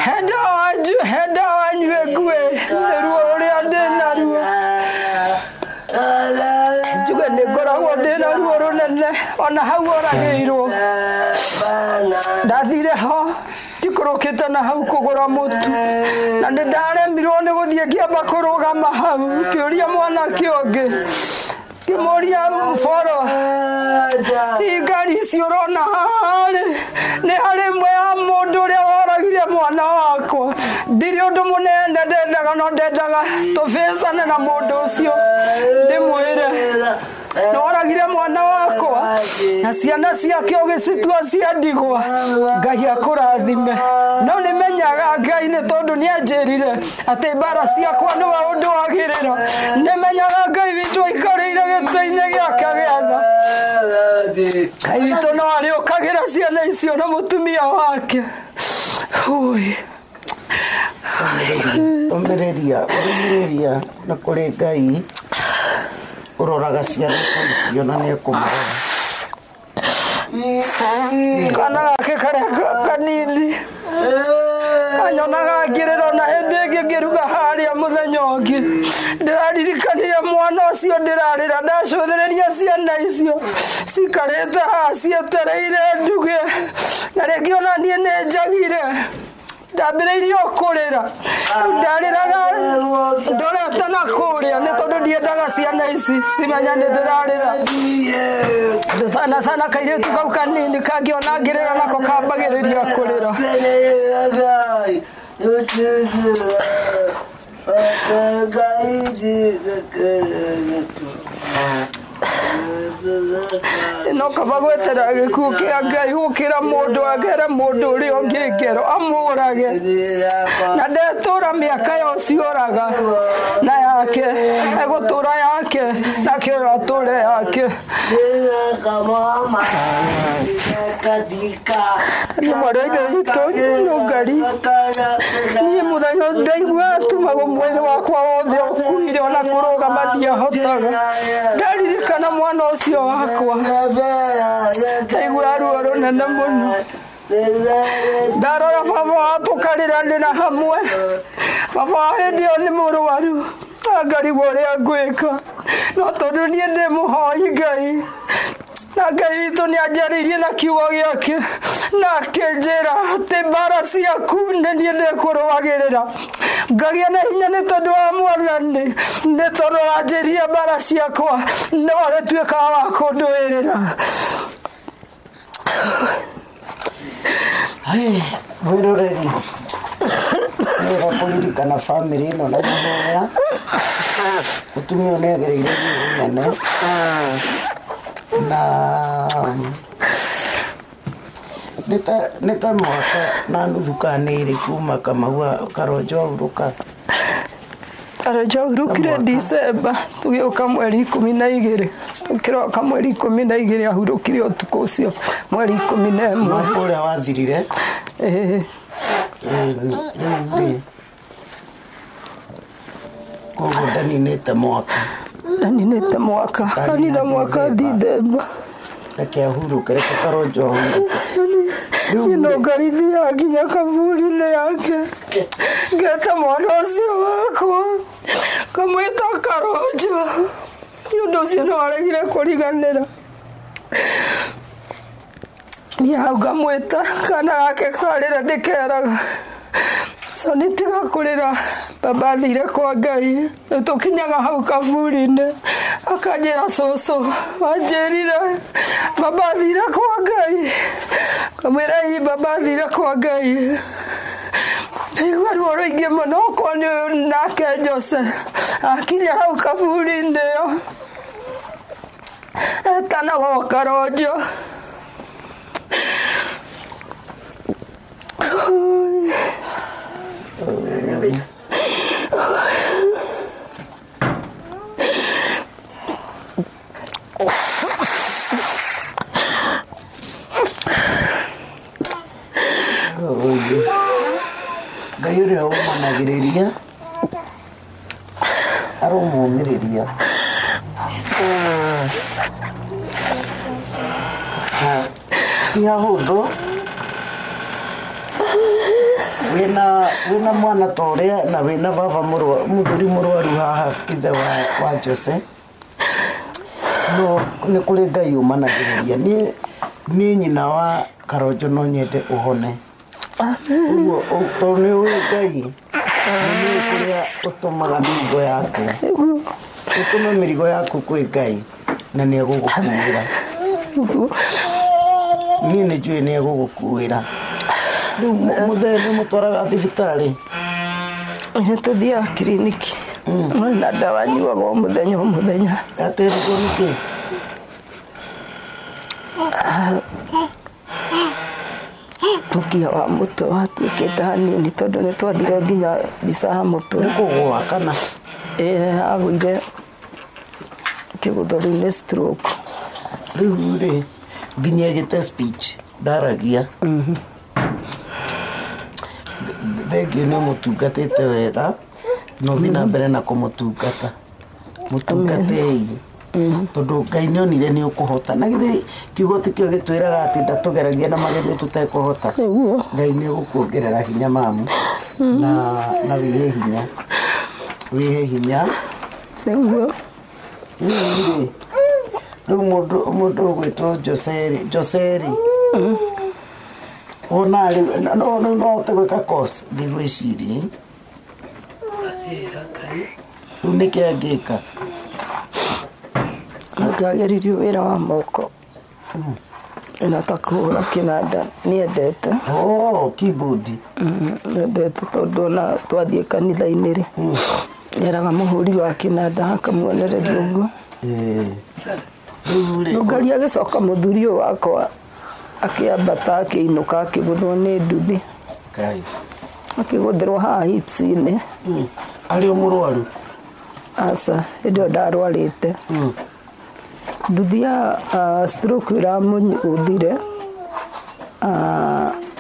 he ndawa nyue ngue nĩ ruo rũrĩa ndĩnaruo. Njuge nĩ ngoragwo ndĩna ruo rũnene ona hau oragĩirwo. Ndathire ho ndikũrũkĩte na hau kũgũra mũtu, na nĩ ndaremirwo nĩ gũthiĩ ngĩamba kũrũgama hau ngĩũria mwanake ũngĩ, ngĩmũria boro, ngari ici ũrona haha rĩ nĩ harĩ ĩmwe ya mũndũ ũrĩa woragire mwana wakwa. Ndirĩ ũndũ mũnene ndendaga, no ndendaga tũbĩcane na mũndũ ũcio ndĩmwĩre nĩworagire mwana wakwa na ciana ciake ũgĩcitua cia ndigwa. Ngai akũrathime. No nĩmenyaga Ngai nĩ tondũ nĩanjĩrire atĩ mbara ciakwa nĩwe ũndũagĩrĩra. Nĩmenyaga Ngai witũ aikarĩire gĩtĩ-inĩ gĩake gĩa tha. Ngai witũ no arĩũkagĩra ciana icio na mũtumia wake. Ũmĩrĩria, ũmĩrĩria na kũrĩ Ngai ũroraga ciana icio na nĩekũmũrora. Kana gake karĩa kanini kanyonaga ngĩrĩra ona hĩndĩ ĩngĩ ngĩruga harĩa mũthenya ũngĩ ndĩraririkanire mwana ũcio ndĩrarĩra ndacũthĩrĩria ciana icio cikarĩte haha cietereire nduge, na rĩngĩ ona niĩ nĩ njagire ndambĩrĩirie o kũrĩra. Ndarĩraga ndorete na kũrĩa nĩ tondũ ndiendaga ciana ici cimenya nĩ ndĩrarĩra. Sana sana kairĩtu kau kanini kangĩona ngĩrĩra nako kambagĩrĩria kũrĩra. No kaba gwetera gĩkuũ kĩa Ngai gũkĩra mũndũ agere mũndũ ũrĩa ũngĩ ngero amũrage, na ndetũra mĩaka ya ũcio oraga na yake egũtũra yake nake ũyũ atũre yake. Nĩ mwarĩ wa ithe witũ Nũngari, niĩ mũthenya ndaigua tumagwo mwĩrĩ wakwa wothe ũkuire ona kũrũgama ndiahotaga. Ndaririkana mwana ũcio wakwa ndaigua ruo rũnene mũno. Ndarora baba wa tũkarĩranĩra hamwe, baba wa hĩndĩ ĩyo nĩ mũrwaru ngarigwo ũrĩa ngwĩka, no tondũ niĩ ndĩ mũhoi Ngai na Ngai witũ nĩ anjarĩirie na kiugo gĩake na akĩnjĩra atĩ mbara ciaku nĩ niĩ ndĩkũrũagĩrĩra. Ngagĩa na hinya nĩ tondũ wa mwathani, nĩ tondũ wanjĩrire mbara ciakwa no arĩtuĩkaga wa kũndũĩrĩra. Mwĩroreri nĩwega kũririkana bamĩrĩ ĩno na kũhoya. Mũtumia ũyũ nĩagereire ruo rũnene na nĩ ta mwaka na nuthu kana nĩ ĩrĩ kuma Kamau Karonjo ahurũka. Karonjo ahurũkire December tũgĩũka mweri 12 tũkĩroka mweri 12 ahurũkire ũtukũ ũcio mweri 11 mwaka ũrĩa wathirire. Rĩu rĩ koguo ndaninĩte mwaka. Ndaninĩte mwaka kanina mwaka December. Reke ahurũke, reke Karonjo ahurũke. Niĩ no ngarithiaga nginya kaburi-inĩ yake ngeta mwana ũcio wakwa ngamwĩta Karonjo nĩ ũndũ ũcio no aregire kũriganĩra. Niĩ hau ngamwĩta kana gake karĩra ndĩkeraga so nĩ tiga kũrĩra baba athire kwa Ngai. Tũkinyaga hau kaburi-inĩ akanjĩra cũcũ wanjĩrire baba athire kwa Ngai. Ngamwĩra ĩ baba athire kwa Ngai. Ndaigua ruo rũingĩ mũno okorwo nĩ ũyũ nake Jose akinya hau kaburi-inĩ ĩyo etanagwo Karonjo. Ngai ũrĩa ũmanagĩrĩria aromũmĩrĩria. Ti hahũthũ wĩna mwana ta ũrĩa na wĩna baba mũthuri mũrwaru haha ithe wa Jose no nĩ kũrĩ Ngai ũmanagĩrĩria. Niĩ nyina wa Karonjo no nyende ũhone. Ũguo tondũ nĩ ũĩ Ngai nĩ ũĩ kũrĩa ũtũmaga mĩrigo yaku. Ũtũme mĩrigo yaku kwĩ Ngai na nĩ egũgũkuĩra. Niĩ nĩ njũĩ nĩ egũgũkuĩra. Rĩu mũthee nĩ mũtwaraga thibitarĩ? Tũthiaga kiriniki na ndawa nyuaga o mũthenya o mũthenya. Aterirwo nĩkĩ? Mũkiha wa mũtwe watuĩkĩte hanini tondũ nĩ twathire nginya mbica ya mũtwe. Nĩ kũgũa kana? Ĩĩ agũire kĩgũtho rĩu nĩ stroke. Rĩu rĩ nginya egĩte speech ndaragia. Thengiũ nĩ ũmũtungatĩte wega na ũthiĩ na mbere na kũmũtungata. Mũtungatei tondũ Ngai nĩ onire nĩ ũkũhota. Na githĩ kiugo tikĩo gĩtwĩraga atĩ ndatũgeragia na magerio tũtekũhota. Ngai nĩ egũkuongerera hinya mamu na wĩhe hinya. Wĩhe hinya. Nĩguo. Rĩu rĩ rĩu mũndũ ũgwĩtwo Joseri wona rĩu no ũhote gwĩka course ndigwĩciria. Rĩu nĩkĩ angĩka? Angĩageririo wĩra wa moko ĩno ta kũhũra kĩnanda nĩendete. Keyboard. Nĩendete tondũ ona twathiĩ kanitha-inĩ rĩ eraga mũhũri wa kĩnanda akamuonereria ũguo. Nũngari agĩcoka mũthuri ũyũ wakwa akĩambata akĩinũka akĩgũthwo nĩ nduthi. Akĩgũthĩrwo haha hips-inĩ. Arĩ o mũrwaru? Aca, hĩndĩ ĩyo ndarwarĩte. Nduthi ya stroke ĩramũgũthire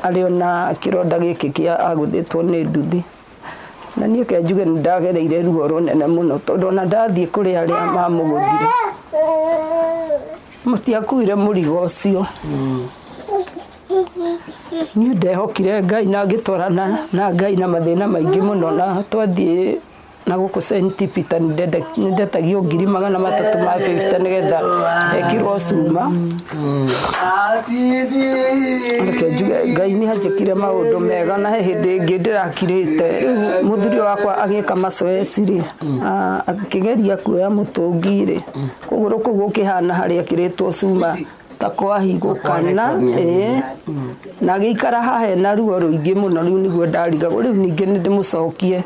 arĩ ona kĩronda gĩkĩ kĩa agũthĩtwo nĩ nduthi. Na niĩ ke njuge nĩ ndagereire ruo rũnene mũno tondũ ona ndathiĩ kũrĩ arĩa mamũgũthire mũtiakuire mũrigo ũcio. Niĩ ndehokire Ngai na ngĩtwarana na Ngai na mathĩna maingĩ mũno na twathiĩ na gũkũ St. Peter nĩ ndetagio 350 nĩgetha ekĩrwo cuma. Reke njuge Ngai nĩ anjĩkire maũndũ mega na he hĩndĩ ĩngĩ ndĩrakirĩte. Rĩu mũthuri wakwa agĩka macoeci rĩ akĩgeria kuoya mũtũngi rĩ kũgũrũ kũu gũkĩhana harĩa ekĩrĩtwo cuma Ta kwahigũkana na agĩikara haha ena ruo rũingĩ mũno rĩu nĩguo ndarigagwo rĩu ningĩ nĩ ndĩmũcokie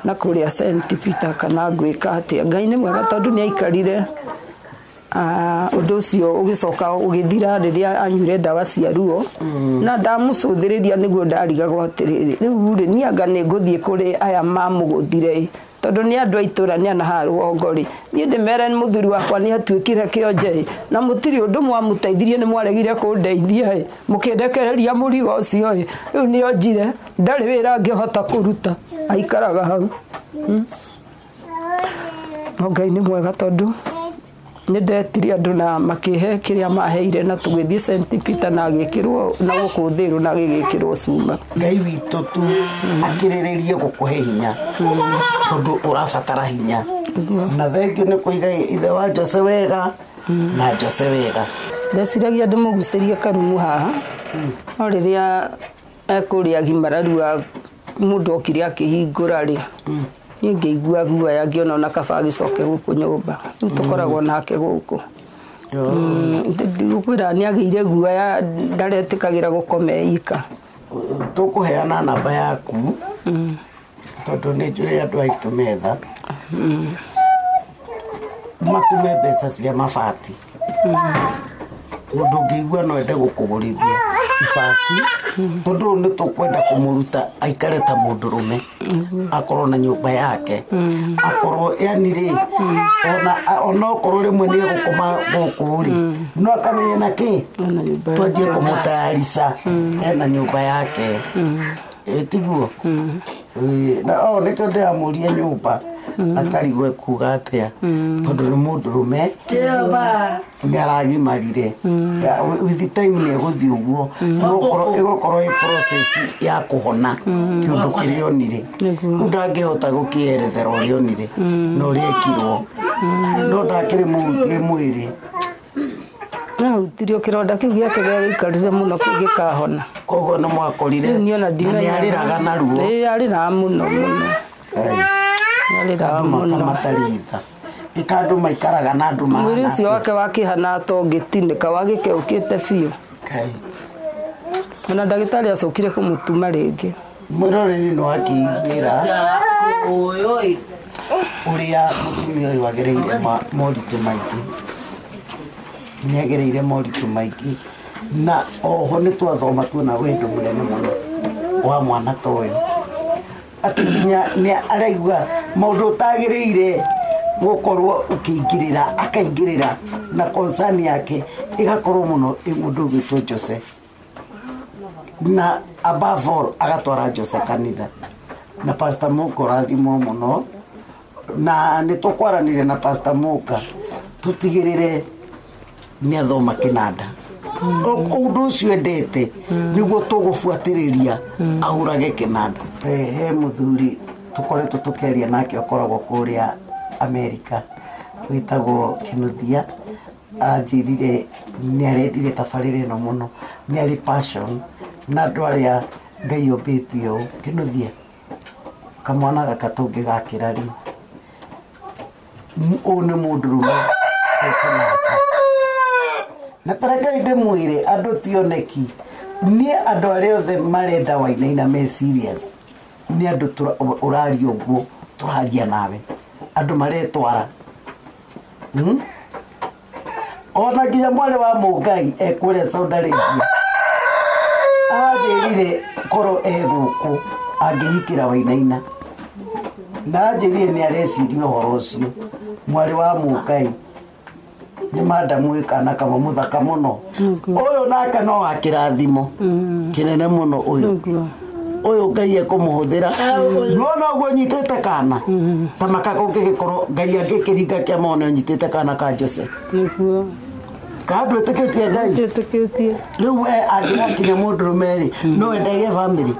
na kũrĩa St Peter kana ngwĩka atĩa. Ngai nĩ mwega tondũ nĩ aikarire ũndũ ũcio ũgĩcoka ũgĩthira rĩrĩa anyuire ndawa cia ruo na ndamũcũthĩrĩria nĩguo ndarigagwo atĩrĩrĩ rĩu rĩ niĩ anga nĩ ngũthiĩ kũrĩ aya mamũgũthire tondũ nĩ andũ a itũra nĩ ana haha rũgongo rĩ niĩ ndĩmere mũthuri wakwa nĩ atuĩkire kĩonje na mũtirĩ ũndũ mwamũteithirie nĩ mwaregire kũndeithia ĩ mũkĩndekereria mũrigo ũcio ĩ rĩu nĩ onjire ndarĩ wĩra angĩhota kũruta aikaraga hau. No Ngai nĩ mwega tondũ nĩ ndetire andũ na makĩhe kĩrĩa maheire na tũgĩthiĩ St Peter na agĩkĩrwo na gũkũ Thĩrũ na agĩgĩkĩrwo cuma. Ngai witũ tu akĩrĩrĩrie gũkũhe hinya tondũ ũrabatara hinya na thengio nĩ kũiga ithe wa Jose wega na Jose wega. Ndeciragia ndĩmũgucĩrie karumu haha no rĩrĩa ekũrĩa agimararua mũndũ okire akĩhingũra rĩ niĩ ngĩigua guoya ngĩona ona kaba agĩcoke gũkũ nyũmba rĩu tũkoragwo nake gũkũ. Ndigũkwĩra nĩ agĩire guoya ndaretĩkagĩra gũkoma e ika. Tũkũheana namba yaku tondũ nĩ njũĩ andũ aitũ metha matume mbeca cia mabati mũndũ ũngĩigua no ende gũkũgũrithia ibati tondũ nĩ tũkwenda kũmũruta aikare ta mũndũrũme akorwo na nyũmba yake akorwo yani rĩ ona okorwo rĩmwe nĩ egũkoma gũkũ rĩ no akamenya na kĩ twanjie kũmũtayarica ena nyũmba yake tiguo na o nĩkĩo ndĩramũria nyũmba akarigwo ekuga atĩa tondũ nĩ mũndũrũme nĩ aragimarire with the time nĩ egũthiĩ ũguo ĩgũkorwo ĩ process ya kũhona kĩũndũ kĩrĩa onire rĩu ndangĩhota gũkĩerethera ũrĩa onire na ũrĩa ekirwo no ndakĩrĩ mũhutie mwĩrĩ Nahutirio kĩronda kĩu gĩake gĩaikarire mũno gĩkahona. Koguo nĩ mwakorire na nĩ arĩraga na ruo. Ĩĩ arĩraga mũno mũno. Arĩraga mũno. Matarĩ tha. Ĩka andũ maikaraga na andũ mahana. Mwĩrĩ ũcio wake wakĩhana ta ũngĩtinĩka wagĩkeũkĩte biũ. Ona ndagĩtarĩ acokire kũmũtuma rĩngĩ. Mwĩroreri nĩ wakĩiguĩra ũrĩa mũtumia ũyũ agereire moritũ maingĩ. Nĩ agereire moritũ maingĩ na oho nĩ twathoma tuona wendo mũnene mũno wa mwana ta ũyũ atĩ nginya nĩ araigua maũndũ ũtagĩrĩire gũkorwo ũkĩingĩrĩra akaingĩrĩra na concern yake ĩgakorwo mũno ĩ mũndũ ũgwĩtwo Jose na above all agatwara Jose kanitha na Pastor Muka ũrathimwo mũno na nĩ tũkwaranire na Pastor Muka tũtigĩrĩre nĩ athoma kĩnanda ũndũ ũcio endete nĩguo tũgũbuatĩrĩria ahũrage kĩnanda. He mũthuri tũkoretwo tũkĩaria nake ũkoragwo kũrĩa Amerika wĩtagwo Kĩnuthia anjĩrire nĩ arendire tabarĩra ĩno mũno nĩ arĩ passion na andũ arĩa Ngai ombĩte ũũ. Kĩnuthia kamwana gaka tũngĩgakĩra rĩ ũyũ nĩ mũndũrũme ũkĩnanda na tarekai ndĩmwĩre andũ ti oneki niĩ andũ arĩa othe marenda Wainaina me serious nĩ andũ ũraria ũguo tũraria nawe andũ maretwara ona nginya mwarĩ wa Mũngai ekũrĩa Saudi Arabia anjĩrire korwo e gũkũ angĩhikĩra Wainaina na anjĩrire nĩ areciria ũhoro ũcio mwarĩ wa Mũngai nĩ madamu wĩ kana kamwe mũthaka mũno ũyũ nake no wa kĩrathimo kĩnene mũno ũyũ ũyũ Ngai ekũmũhũthĩra nĩwona ũguo nyitĩte kana ta maka kũngĩgĩkorwo Ngai angĩkĩringa kĩama one nyitĩte kana ka Jose ka ndwĩtĩkĩtie Ngai njĩtĩkĩtie rĩu we angĩgakinya mũndũrũme rĩ no ende agĩe bamĩrĩ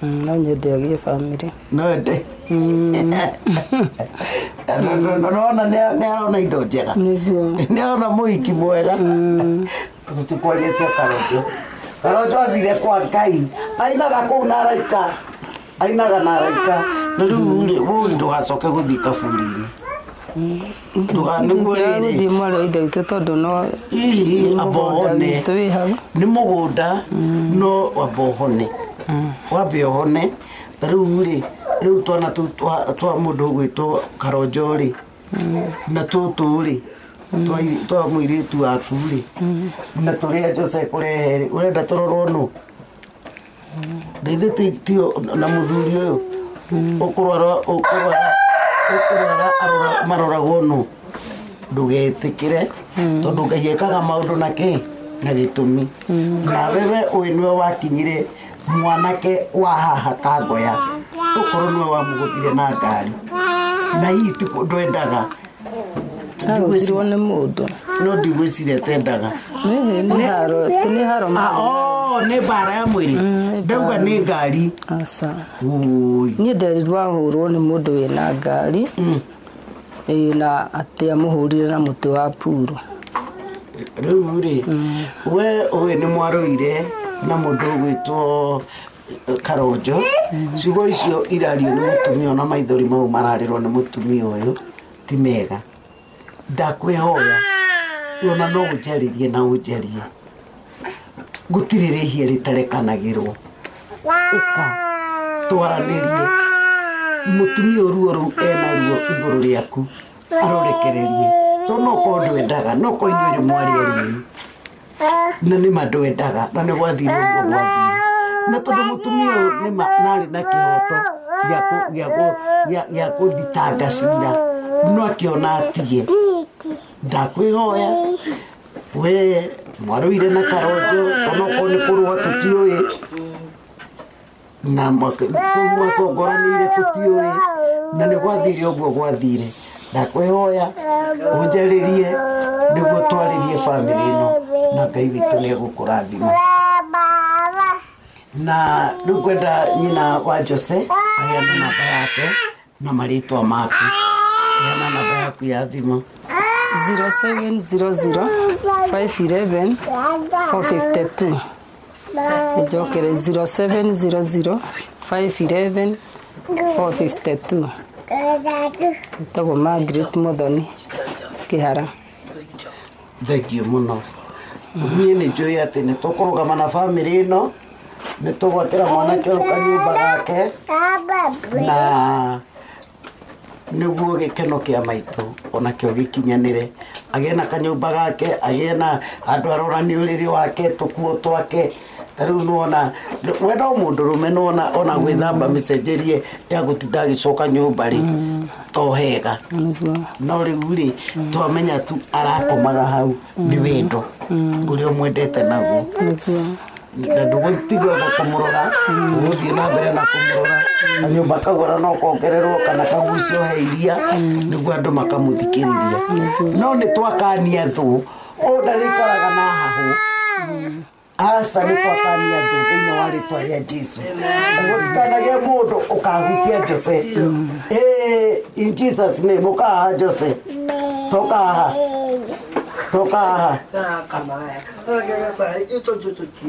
no nyende agĩe bamĩrĩ no ende nona nĩ arona indo njega nĩ arona mũhiki mwega tũtikwaria cia Karonjo. Karonjo athire kwa Ngai ainaga kũu na araika ainaga na araika na rĩu rĩ ũĩ ndũgacoke gũthiĩ kaburi-inĩ Nĩguo rĩrĩ Gũthiĩ mwarĩ wa ithe witũ tondũ no hihi amba ũhone witũ wĩ hau. Nĩ mũgũnda no wamba ũhone, wambe ũhone. Ta rĩu rĩ, rĩu twana tũu twa mũndũ ũgwĩtwo Karonjo rĩ, na tũtũ rĩ twa mũirĩtu waku rĩ, na tũrĩa Jose kũrehe rĩ, ũrenda tũrorwo nũ? Na ithuĩ tio na mũthuri ũyũ ũkũrwara ũkũrwara ũkũrwara maroragwo nũ? Ndũgetĩkĩre tondũ Ngai ekaga maũndũ na kĩ na gĩtũmi. Na wewe ũyũ nĩwe wakinyire mwanake wa haha Kangoya, ũkorwo nĩwe wamũgũthire na ngari, na hihi ti ndwendaga. Agũthirwo nĩ mũndũ. No ndigwĩciria tendaga. Nĩ haro, ti nĩ haro. Oh, nĩ mbara ya mwĩrĩ, ndauga nĩ ngari. Aca. Ũi. Niĩ nderirwo ahũrwo nĩ mũndũ wĩna ngari. Ĩĩ, na atĩ amũhũrire na mũtĩ wa puru. Rĩu rĩ, we ũyũ nĩ mwarũire na mũndũ ũgwĩtwo Karonjo. Ciugo icio irario nĩ mũtumia, ona maithori mau mararĩrwo nĩ mũtumia ũyũ ti mega. Ndakwĩhoya ona no ũnjarĩrie na ũnjarie, gũtirĩ rĩhia rĩtarekanagĩrwo. Ũka twaranĩrie mũtumia ũyũ, ruo rũu ena ruo igũrũ rĩaku arorekererie, tondũ no korwo ndwendaga, no korwo inyuĩ rĩ mwarĩ erĩ na nĩma ndwendaga, na nĩ gwathire ũguo gwathire. Na tondũ mũtumia ũyũ nĩma narĩ na kĩhoto gĩa gũthitanga cira, no akĩona atige. Ndakwĩhoya we mwarũire na Karonjo, onokorwo nĩ kũrũa tũtiũĩ, na kũu mwacongoranĩire tũtiũĩ, na nĩ gwathire ũguo gwathire. Ndakwĩhoya ũnjarĩrie nĩguo twarĩrie bamĩrĩ ĩno, na Ngai witũ nĩ egũkũrathima. Na rĩu ngwenda nyina wa Jose aheane namba yake na marĩtwa maku. Heana namba yaku ya thimũ. 0700 511 452. Njokere 0700 511 452. Ĩtagwo Margaret Muthoni Kĩhara. Thengiũ mũno. Niĩ nĩ njũĩ atĩ nĩ tũkũrũgama na bamĩrĩ ĩno, nĩ tũgwakĩra mwanake ũyũ kanyũmba gake, na nĩguo gĩkeno kĩa maitũ onakĩo gĩkinyanĩre, agĩe na kanyũmba gake, agĩe na handũ aronania ũrĩrĩ wake, tũkuo twake. Ta rĩu nĩwona we no mũndũrũme, nĩwona ona gwĩthamba mĩcenjerie ya gũtinda agĩcoka nyũmba rĩ, to hega. No rĩu rĩ, twamenya tu arakomaga hau nĩ wendo ũrĩa ũmwendete naguo, na ndũgũtiga kũmũrora, ũgũthiĩ na mbere na kũmũrora. Kanyũmba kau ona no kongererwo kana kagucio he iria nĩguo andũ makamũthikĩrĩria. No nĩ twakania thũ, ũyũ ndarĩikaraga na hahũ. Aca, nĩ twakania thũ thĩinĩ wa rĩtwa rĩa Jesu. Gũtikanagĩe mũndũ ũkahutia Jose. In Jesus name, ũkahaha Jose, toka haha, toka haha,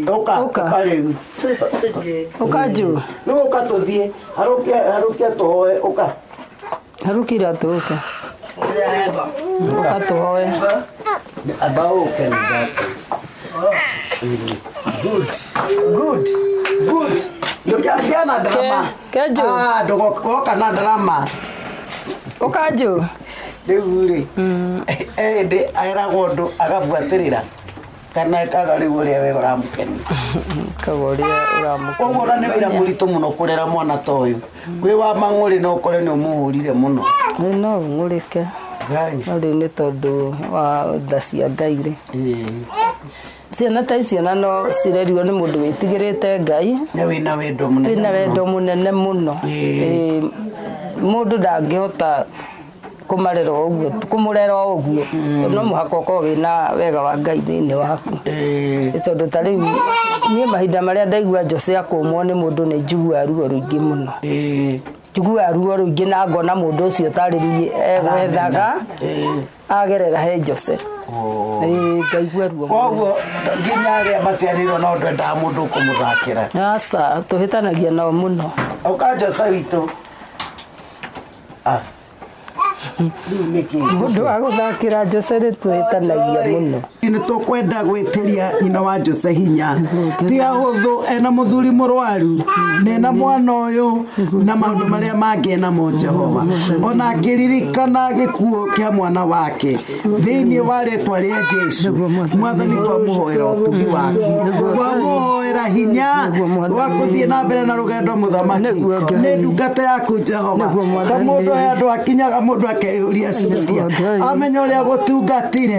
ũka, ũka rĩu. Ũka njũ. Rĩu ũka tũthiĩ, harũkia harũkia tũhoe, ũka. Harũkira tũke. Ũka tũhoe. Amba ũke nĩ ndaku. Good, good, good. Ndũkĩambia na drama. Kenjo. Ah, ndũgoka na drama. Ũka njũ. Rĩu rĩ, ĩndĩ eragwo ũndũ agabuatĩrĩra kana ekaga rĩu ũrĩa we ũramũkenia? Kaga ũrĩa ũramũkenia. Koguo ona nĩ wĩra mũritũ mũno kũrera mwana ta ũyũ wĩ wa mang'ũrĩ, no ũkore nĩ ũmũhũrire mũno. Ĩ, no ng'ũrĩke. Ngai. No rĩu nĩ tondũ wa tha cia Ngai rĩ, ciana ta icio na no cirerirwo nĩ mũndũ wĩtigĩrĩte Ngai na wĩna wendo mũnene wĩna mũno. Wendo mũnene mũno. Ĩ, mũndũ ndangĩhota kũmarera o ũguo, kũmũrera o ũguo, no mũhaka ũkorwo wĩna wega wa Ngai thĩinĩ waku. Nĩ tondũ ta rĩu niĩ mahinda marĩa ndaigua Jose akũmwo nĩ mũndũ, nĩ njiguaga ruo rũingĩ mũno. Njiguaga ruo rũingĩ na ngona mũndũ ũcio tarĩ niĩ egwethaga agerera he Jose. Ĩ, ngaigua ruo mũno. Koguo nginya arĩa maciarĩirwo no ndwendaga mũndũ ũkũmũthakĩra? Aca, tũhĩtanagia nao mũno. Ũka Jose witũ. Ah. Rĩu nĩkĩ? Mũndũ wa gũthakĩra Jose nĩ twĩtanagia mũno. Nĩ tũkwenda gwĩtĩria nyina wa Jose hinya ti ahũthũ ena mũthuri mũrwaru na ena mwana ũyũ na maũndũ marĩa mangĩ enamo Jehova ona akĩririkana gĩkuũ kĩa mwana wake thĩinĩ wa rĩtwa rĩa Jesu mwathani twamũhoera ũtugi waku twamũhoera hinya wa kũthiĩ na mbere na rũgendo mũthamaki nĩ ndungata yaku Jehova ta mũndũ he andũ akinyaga mũndũ akeyũria ciũria amenya ũrĩa gũtungatire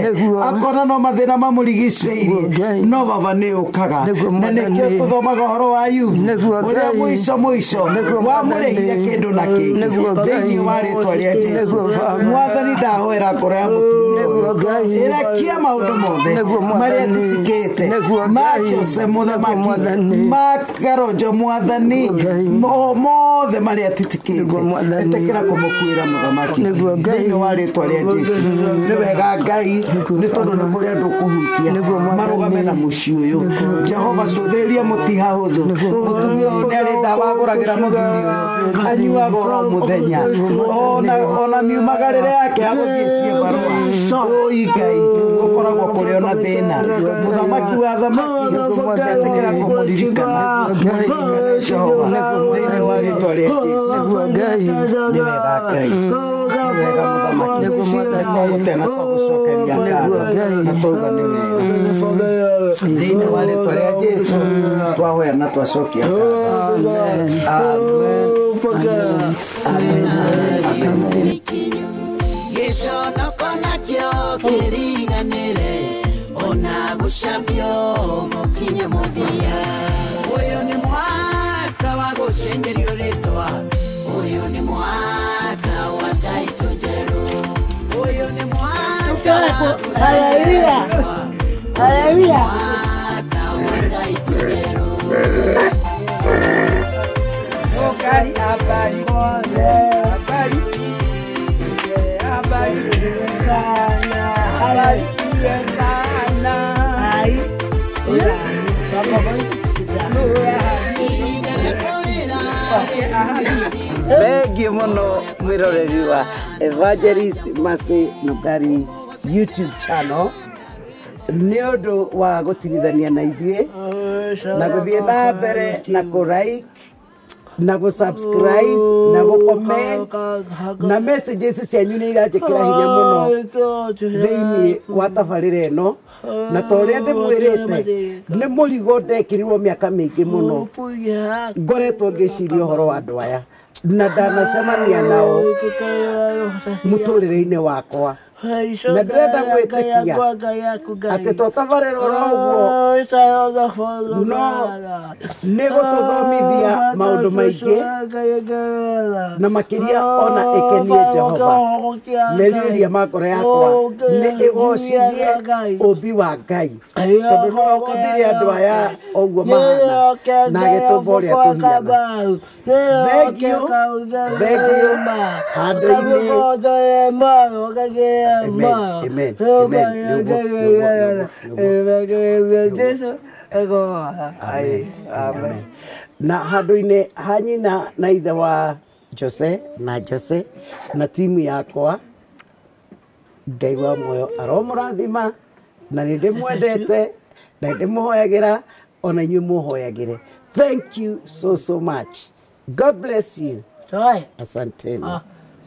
akona no mathĩna mamũrigicĩirie no baba nĩ ũkaga na nĩkĩo tũthomaga ũhoro wa Ayubu ũrĩa mũico mũico wamũrĩhire kĩndũ na kĩngĩ thĩinĩ wa rĩtwa rĩa Jesu mwathani ndahoera ngoro ya mũtumia ũyũ ĩrekia maũndũ mothe marĩa atitikĩte ma Jose mũthamaki ma Karonjo mwathani mothe marĩa atitikĩte ĩtĩkĩra kũmũkuĩra mũthamaki thĩinĩ wa rĩtwa rĩa Jesu nĩ wega Ngai nĩ tondũ nĩ kũrĩ andũ kũhutia marũgame na mũciĩ ũyũ Jehova cũthĩrĩria mũtiha hũthũ mũtumia ũyũ nĩ arĩ ndawa agũragĩra mũthuri ũyũ anyuaga oro mũthenya ona miumagarĩre yake ya gũthiĩ ciĩbarũa ũi Ngai gũkoragwo kũrĩ ona thĩna mũthamaki wa thamaki etĩkĩra kũmũririkana mũririkane Jehova thĩinĩ wa rĩtwa rĩa Jesu nĩ wega Ngai nĩ wega mũthamaki nĩtwagũtena twagũcokeria ngatho na twauga nĩ wega thĩinĩ wa rĩtwa rĩa Jesu twahoya na twacokia ngatho amen amen amen. Gĩconoko nakĩo kĩriganĩre ona gũcambio mũkinye mũthia ũyũ nĩ mwaka wa gũcenjerio rĩtwa ũyũ nĩ mwaka wa taitũ njerũ ũyũ nĩ mwaka wa gũcenjerio rĩtwa ũyũ nĩ mwaka wa taitũ njerũ. Habari, habari, habari, habari sana, habari sana. Ai, Thengiũ mũno mwĩroreri wa Evangelist Mercy Nungari YouTube channel nĩ ũndũ wa gũtigithania na ithuĩ na gũthiĩ na mbere na kũ like na go subscribe na go comment na messages cianyu nĩ iranjĩkĩra hinya mũno thĩinĩ wa tabarĩra ĩno na ta ũrĩa ndĩmwĩrĩte nĩ mũrigo ndekĩrirwo mĩaka mĩingĩ mũno ngoretwo ngĩciria ũhoro wa andũ aya na ndanacemania nao mũtũrĩre-inĩ wakwa na ndĩrenda gwĩtĩkia atĩ to tabarĩra oro ũguo no nĩ gũtũthomithia maũndũ maingĩ na makĩria ona ĩkenie Jehova merirĩria ma ngoro yakwa nĩ ĩgocithie ũmbi wa Ngai tondũ nĩwe wombire andũ aya ũguo mahana na agĩtũmba ũrĩa tũhiana. Thengiũ thengiũ handũ-inĩ. Amen, amen, amen. Amen. Na handũ-inĩ ha nyina na ithe wa Jose na Jose na timu yakwa Ngai wa muoyo aromũrathima na nĩ ndĩmwendete na nĩ ndĩmũhoyagĩra ona inyuĩ mũhoyagĩre. Thank you so so much. God bless you. Asanteni.